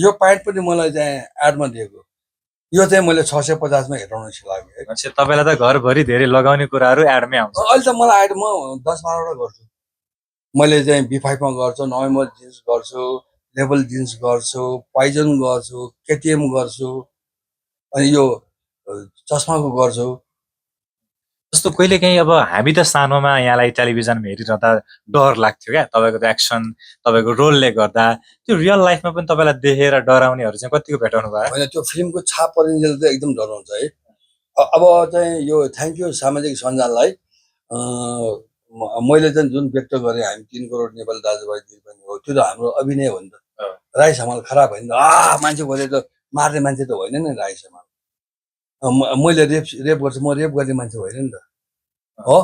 यो प्यान्ट पनि मलाई चाहिँ एडमा दिएको यो चाहिँ मैले 650 मा हेराउन लाग्यो भनेपछि तपाईलाई त घरभरि धेरै लगाउने कुराहरु एडमै आउँछ अहिले त मलाई एड म 10-12 वटा गर्छु मैले चाहिँ B5 मा गर्छु नोभेम्बर जिन्स गर्छु लेभल जिन्स गर्छु पाइजन गर्छु केटीएम गर्छु अनि यो चस्माको गर्छु जस्तो कहिलेकाहीँ अब हामी त सानोमा यहाँलाई टेलिभिजनमा हेरिरहँदा डर लाग्थ्यो क्या तपाईको त एक्सन तपाईको रोलले गर्दा त्यो रियल लाइफमा पनि तपाईलाई देखेर डराउनेहरु चाहिँ कतिको भेटाउनु भयो हैन त्यो फिल्मको छाप परिन्जेल त एकदम डराउँछ है अब चाहिँ यो थ्यांक यू सामाजिक सञ्जाललाई मैले चाहिँ जुन व्यक्त गरे हामी 3 करोड नेपाली दाजुभाइ दिदीबहिनी हो त्यो त हाम्रो अभिनय हो नि त राई समाल खराब होइन मान्छे बोले त मार्ने मान्छे त होइन नि राई समाल मैले रेप गर्छु म रेप गर्ने मान्छे होइन नि त हो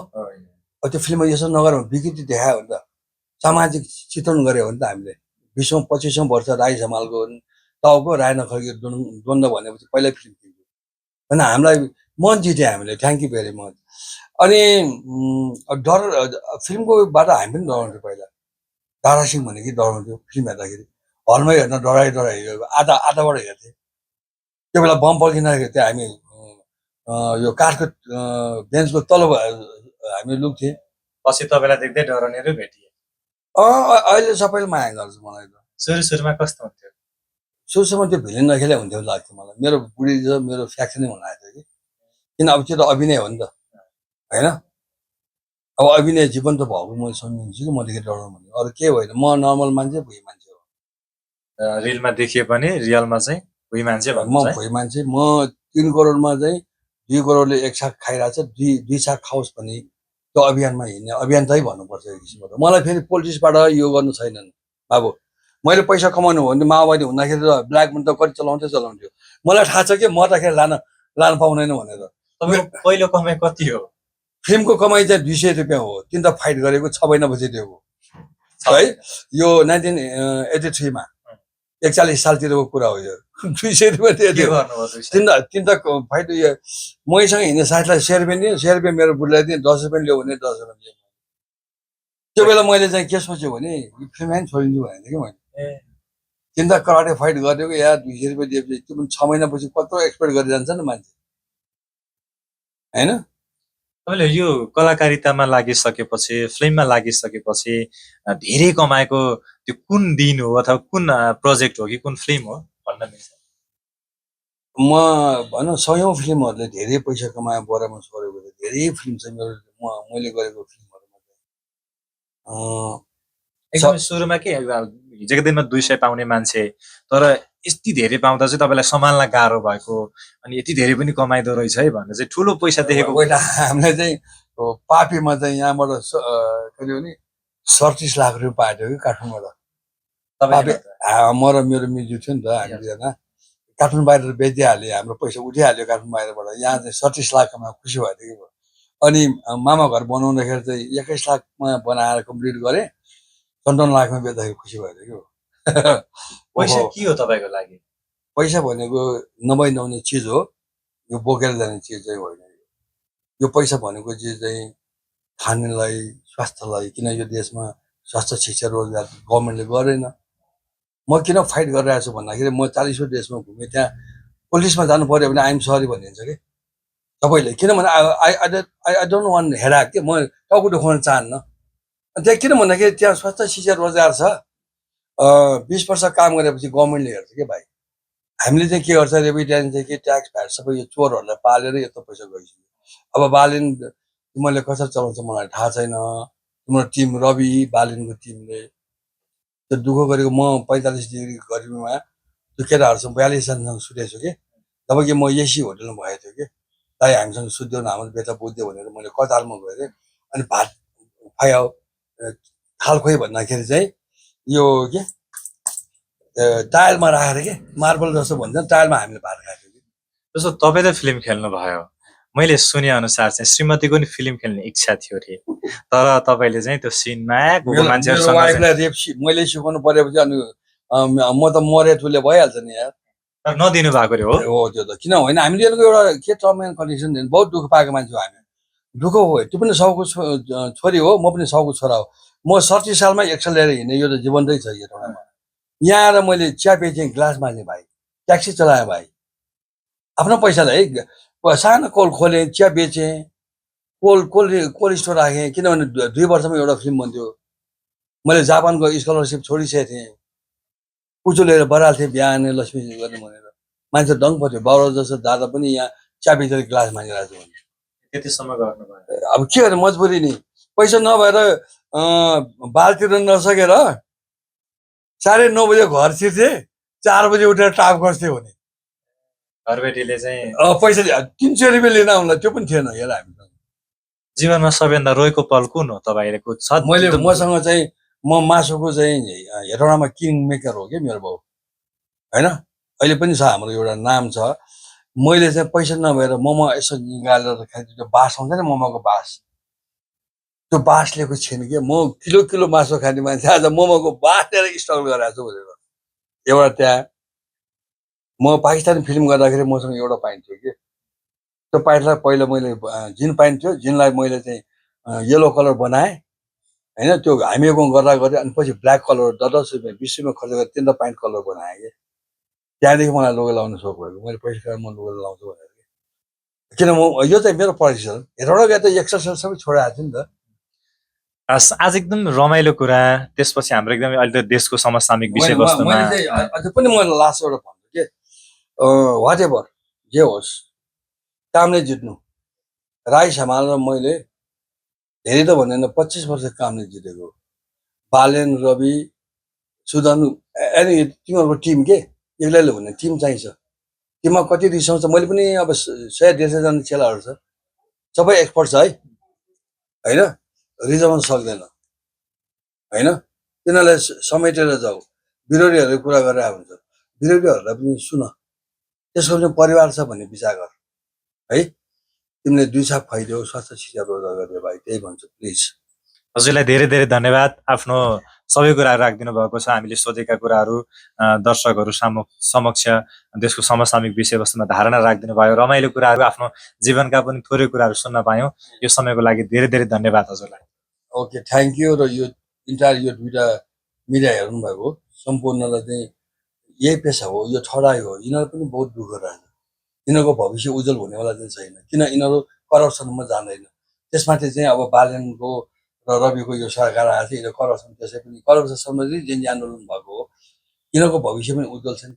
त्यो फिल्ममा यसो नगर विकृति देखायो भने त सामाजिक चित्रण गऱ्यो भने त हामीले 20औं 25औं वर्ष राई समालको टाउको राय नखर्के द्वन्द्व भनेपछि पहिल्यै फिल्म किन्थ्यो होइन हामीलाई मन जित्यो हामीले थ्याङ्क यू भेरी मच अनि डर फिल्मकोबाट हामी पनि डराउँथ्यो पहिला दारा सिंह भने कि डराउँथ्यो फिल्म हेर्दाखेरि हलमै हेर्न डराइ आधाबाट हेर्थेँ त्यो बेला बम पल्किँदाखेरि त्यो हामी यो काठको बेन्चको तल हामी लुक्थेँ पछि तपाईँलाई देख्दै डराउनेहरू भेटिए अहिले सबैले माया गर्छ मलाई त सुरुमा कस्तो हुन्थ्यो सुरुसम्म त्यो भिलेन नखेले हुन्थ्यो लाग्थ्यो मलाई मेरो बुढी र मेरो फ्याक्सनै हुन लागेको थियो कि किन अब त्यो त अभिनय हो नि त होइन अब अभिनय जीवन्त भएको मैले सम्झिन्छु कि मदेखि डराउनु भने अरू के होइन म नर्मल मान्छे भुइँ मान्छे हो रिलमा देखिए पनि रियलमा चाहिँ भुइँ मान्छे म भन्नुहुन्छ है भुइँ मान्छे म 3 करोडमा चाहिँ 2 करोडले एक साग खाइरहेको छ दुई साग खाओस् भने त्यो अभियानमा हिँड्ने अभियन्तै भन्नुपर्छ एक किसिमबाट मलाई फेरि पोलिटिक्सबाट यो गर्नु छैन बाबु मैले पैसा कमाउनु हो भने माओवादी हुँदाखेरि त ब्ल्याकमेन त कति चलाउँथ्यो मलाई थाहा छ कि मर्दाखेरि लान पाउँदैन भनेर तपाईँको पहिलो कमाइ कति हो फिल्मको कमाइ चाहिँ 200 रुपियाँ हो किन त फाइट गरेको 6 महिनापछि त्यो हो है यो 1983 मा 41 सालतिरको कुरा हो यो 200 रुपियाँ दियो तिन त फाइट मैसँग हिँड्ने साथीलाई 100 रुपियाँ दिएँ 100 रुपियाँ मेरो बुढीलाई दिएँ 10 रुपियाँ ल्याऊ भने 10 रुपियाँ दिएँ त्यो बेला मैले चाहिँ के सोचेँ भने यो फिल्म होइन छोडिदिन्छु भनेको थिएँ कि मैले तिन त कराटे फाइट गरेको या 200 रुपियाँ दिएपछि त्यो पनि 6 महिनापछि कत्रो एक्सपेक्ट गरेर जान्छ नि मान्छे होइन तपाईँले यो कलाकारितामा लागिसकेपछि फिल्ममा लागिसकेपछि धेरै कमाएको त्यो कुन दिन हो अथवा कुन प्रोजेक्ट हो कि कुन फिल्म हो भन्न मिल्छ म भनौँ 100औं फिल्महरूले धेरै पैसा कमायो बरामा छोडेको धेरै फिल्म छ मेरो मैले गरेको फिल्महरूमा एकदमै सुरुमा के हिजोको दिनमा 200 पाउने मान्छे तर यति धेरै पाउँदा चाहिँ तपाईँलाई सम्हाल्न गाह्रो भएको अनि यति धेरै पनि कमाइदो रहेछ है भनेर चाहिँ ठुलो पैसा देखेको हामीलाई चाहिँ पापीमा चाहिँ यहाँबाट कति भने 37 लाख रुपियाँ पाएको थियो कि काठमाडौँबाट म र मेरो मिजु थियो नि त हामी दुईजना काठमाडौँ बाहिर बेचिहाल्यो हाम्रो पैसा उठिहाल्यो काठमाडौँ बाहिरबाट यहाँ चाहिँ 37 लाखमा खुसी भएको थियो कि अनि मामा घर बनाउँदाखेरि चाहिँ 21 लाखमा बनाएर कम्प्लिट गरेँ 57 लाखमा बेच्दाखेरि खुसी भएको थियो कि पैसा के हो तपाईँको लागि पैसा भनेको नभई नहुने चिज हो यो बोकेर जाने चिज चाहिँ होइन यो पैसा भनेको चिज चाहिँ खानेलाई स्वास्थ्यलाई किन यो देशमा स्वास्थ्य शिक्षा रोजगार गभर्मेन्टले गरेन म किन फाइट गरिरहेको छु भन्दाखेरि म 40औं देशमा घुमेँ त्यहाँ पुलिसमा जानु पर्यो भने आइएम सरी भनिदिन्छ कि सबैले किनभने आई डोन्ट वान्ट हेराक के म टाउको दुखाउन चाहन्न त्यहाँ किन भन्दाखेरि त्यहाँ स्वास्थ्य शिक्षा रोजगार छ 20 वर्ष काम गरेपछि गभर्मेन्टले हेर्छ कि भाइ हामीले चाहिँ के गर्छ रेभिडेन्स चाहिँ के ट्याक्स भ्याट सबै यो चोरहरूलाई पालेर यत्रो पैसा गइसक्यो अब बालिन तिमीले कसरी चलाउँछ मलाई थाहा छैन तिम्रो टिम रवि बालिनको टिमले त्यो दुःख गरेको म 45 डिग्री गर्मीमा त्यो केटाहरूसँग 42 जनासँग सुतेको छु कि जब कि म एसी होटलमा भएको थियो कि दाइ हामीसँग सुत्देऊ न हाम्रो बेटा बुझ्दै भनेर मैले कतारमा गएँ अनि भात खुवायो थाल खोइ भन्दाखेरि चाहिँ यो के टायलमा राखेर के मार्बल जस्तो भन्छ टायलमा हामीले भात खाएको थियो जस्तो तपाईँ त फिल्म खेल्नु भयो मैले सुने अनुसार चाहिँ श्रीमतीको नि फिल्म खेल्ने इच्छा थियो रे तर तपाईँले चाहिँ त्यो सिनमा मान्छेहरुसँग मैले सिकाउनु परेपछि अनि म त मरे तुले भइहाल्छ नि यार तर नदिनु भएको रे हो त्यो त किन होइन हामीले एउटा के टर्म एन्ड कन्डिसन बहुत दुःख पाएको मान्छे हो हामी दुःख हो त्यो पनि साउको छोरी हो म पनि साउको छोरा हो म 37 सालमा एक्सल लिएर हिँड्ने यो त जीवन्तै छ यो ठाउँमा यहाँ आएर मैले चिया बेचेँ ग्लास माझेँ भाइ ट्याक्सी चलाएँ भाइ आफ्नो पैसाले है सानो कोल खोलेँ चिया बेचेँ कोल स्टोर राखेँ किनभने 2 वर्षमा एउटा फिल्म बन्थ्यो मैले जापानको स्कलरसिप छोडिसकेको थिएँ पुचो लिएर बराल्थेँ बिहान लक्ष्मी गर्ने भनेर मान्छे दङ पर्थ्यो 12 जस्तो दादा पनि यहाँ चिया बेचेर ग्लास माझिरहेको छु भने त्यतिसम्म गर्नुभयो अब के गर्ने मजबुरी नि पैसा नभएर बाल तिर्न नसकेर 9:30 बजे घर छिर्थे 4 बजे उठेर टाप गर्थ्यो भने घरबेटीले चाहिँ पैसा 300 रुपियाँ लिन आउला त्यो पनि थिएन हेर हामीसँग जीवनमा सबैभन्दा रोएको पल कुन हो तपाईँको छ मैले मसँग चाहिँ म मासुको चाहिँ हेटौँडामा किङ मेकर हो कि मेरो बाउ होइन अहिले पनि छ हाम्रो एउटा नाम छ मैले चाहिँ पैसा नभएर मोमो यसो निकालेर खाइदिन्छु त्यो बास आउँछ नि मोमोको बास त्यो बास लिएको छैन कि म किलो किलो मासु खाने मान्छे आज मोमोको बास लिएर स्ट्रगल गरिरहेको छु भनेर एउटा त्यहाँ म पाकिस्तानी फिल्म गर्दाखेरि मसँग एउटा पाइन्ट थियो कि त्यो पाइन्टलाई पहिला मैले जिन पाइन्ट थियो जिनलाई मैले चाहिँ येलो कलर बनाएँ होइन त्यो हामीको गर्दा गर्दै अनि पछि ब्ल्याक कलर 10-10 रुपियाँ 20 रुपियाँ खर्च गरेर 3 पाइन्ट कलर बनाएँ कि त्यहाँदेखि मलाई लोगो लाउन सोख भएको मैले पैसा खाएर म लोगो लाउँछु भनेर किन म यो चाहिँ मेरो परिचय हेरौँडा गए त एक्सर्साइज सबै छोडाएको थियो नि त आज एकदम रमाइलो कुरा त्यसपछि हाम्रो एकदमै अहिले त देशको समसामयिक विषयवस्तुमा मैले चाहिँ अझै पनि मैले लास्ट एउटा भन्छु कि वाट एभर जे होस् कामले जित्नु राई समालमा मैले धेरै त भन्दैन 25 वर्ष कामले जितेको बालेन रवि सुदन अनि तिमीहरूको टिम के एक्लैले भन्ने टिम चाहिन्छ टिममा कति रिसाउँछ मैले पनि अब 100-150 जना चेलाहरू छ सबै एक्सपर्ट छ है होइन रिजाउन सक्दैन होइन तिनीहरूलाई समेटेर जाऊ विरोधीहरूले कुरा गरेर हुन्छ विरोधीहरूलाई पनि सुन त्यसको पनि परिवार छ भन्ने विचार गर है तिमीले दुई छाप खुवाइदेऊ स्वास्थ्य शिक्षा रोजगार गरिदेऊ भाइ त्यही भन्छु प्लिज हजुरलाई धेरै धेरै धन्यवाद आफ्नो सबै कुराहरू राखिदिनु भएको छ हामीले सोधेका कुराहरू दर्शकहरू समक्ष देशको समसामयिक विषयवस्तुमा धारणा राखिदिनु भयो रमाइलो कुराहरू आफ्नो जीवनका पनि थोरै कुराहरू सुन्न पायौँ यो समयको लागि धेरै धेरै धन्यवाद हजुरलाई ओके थ्याङ्क यू र यो इन्टायर यो दुइटा मिडिया हेर्नु भएको सम्पूर्णलाई चाहिँ यही पेसा हो यो ठडाइ हो यिनीहरू पनि बहुत दुःख रहेछ यिनीहरूको भविष्य उज्जवल हुनेवाला चाहिँ छैन किन यिनीहरू करप्सनमा जाँदैन त्यसमाथि चाहिँ अब बालेनको र रविको यो सरकार आएको छ यिनीहरू करप्सन त्यसै पनि करप्सन सम्बन्धी जुन आन्दोलन भएको हो यिनीहरूको भविष्य पनि उज्जवल छैन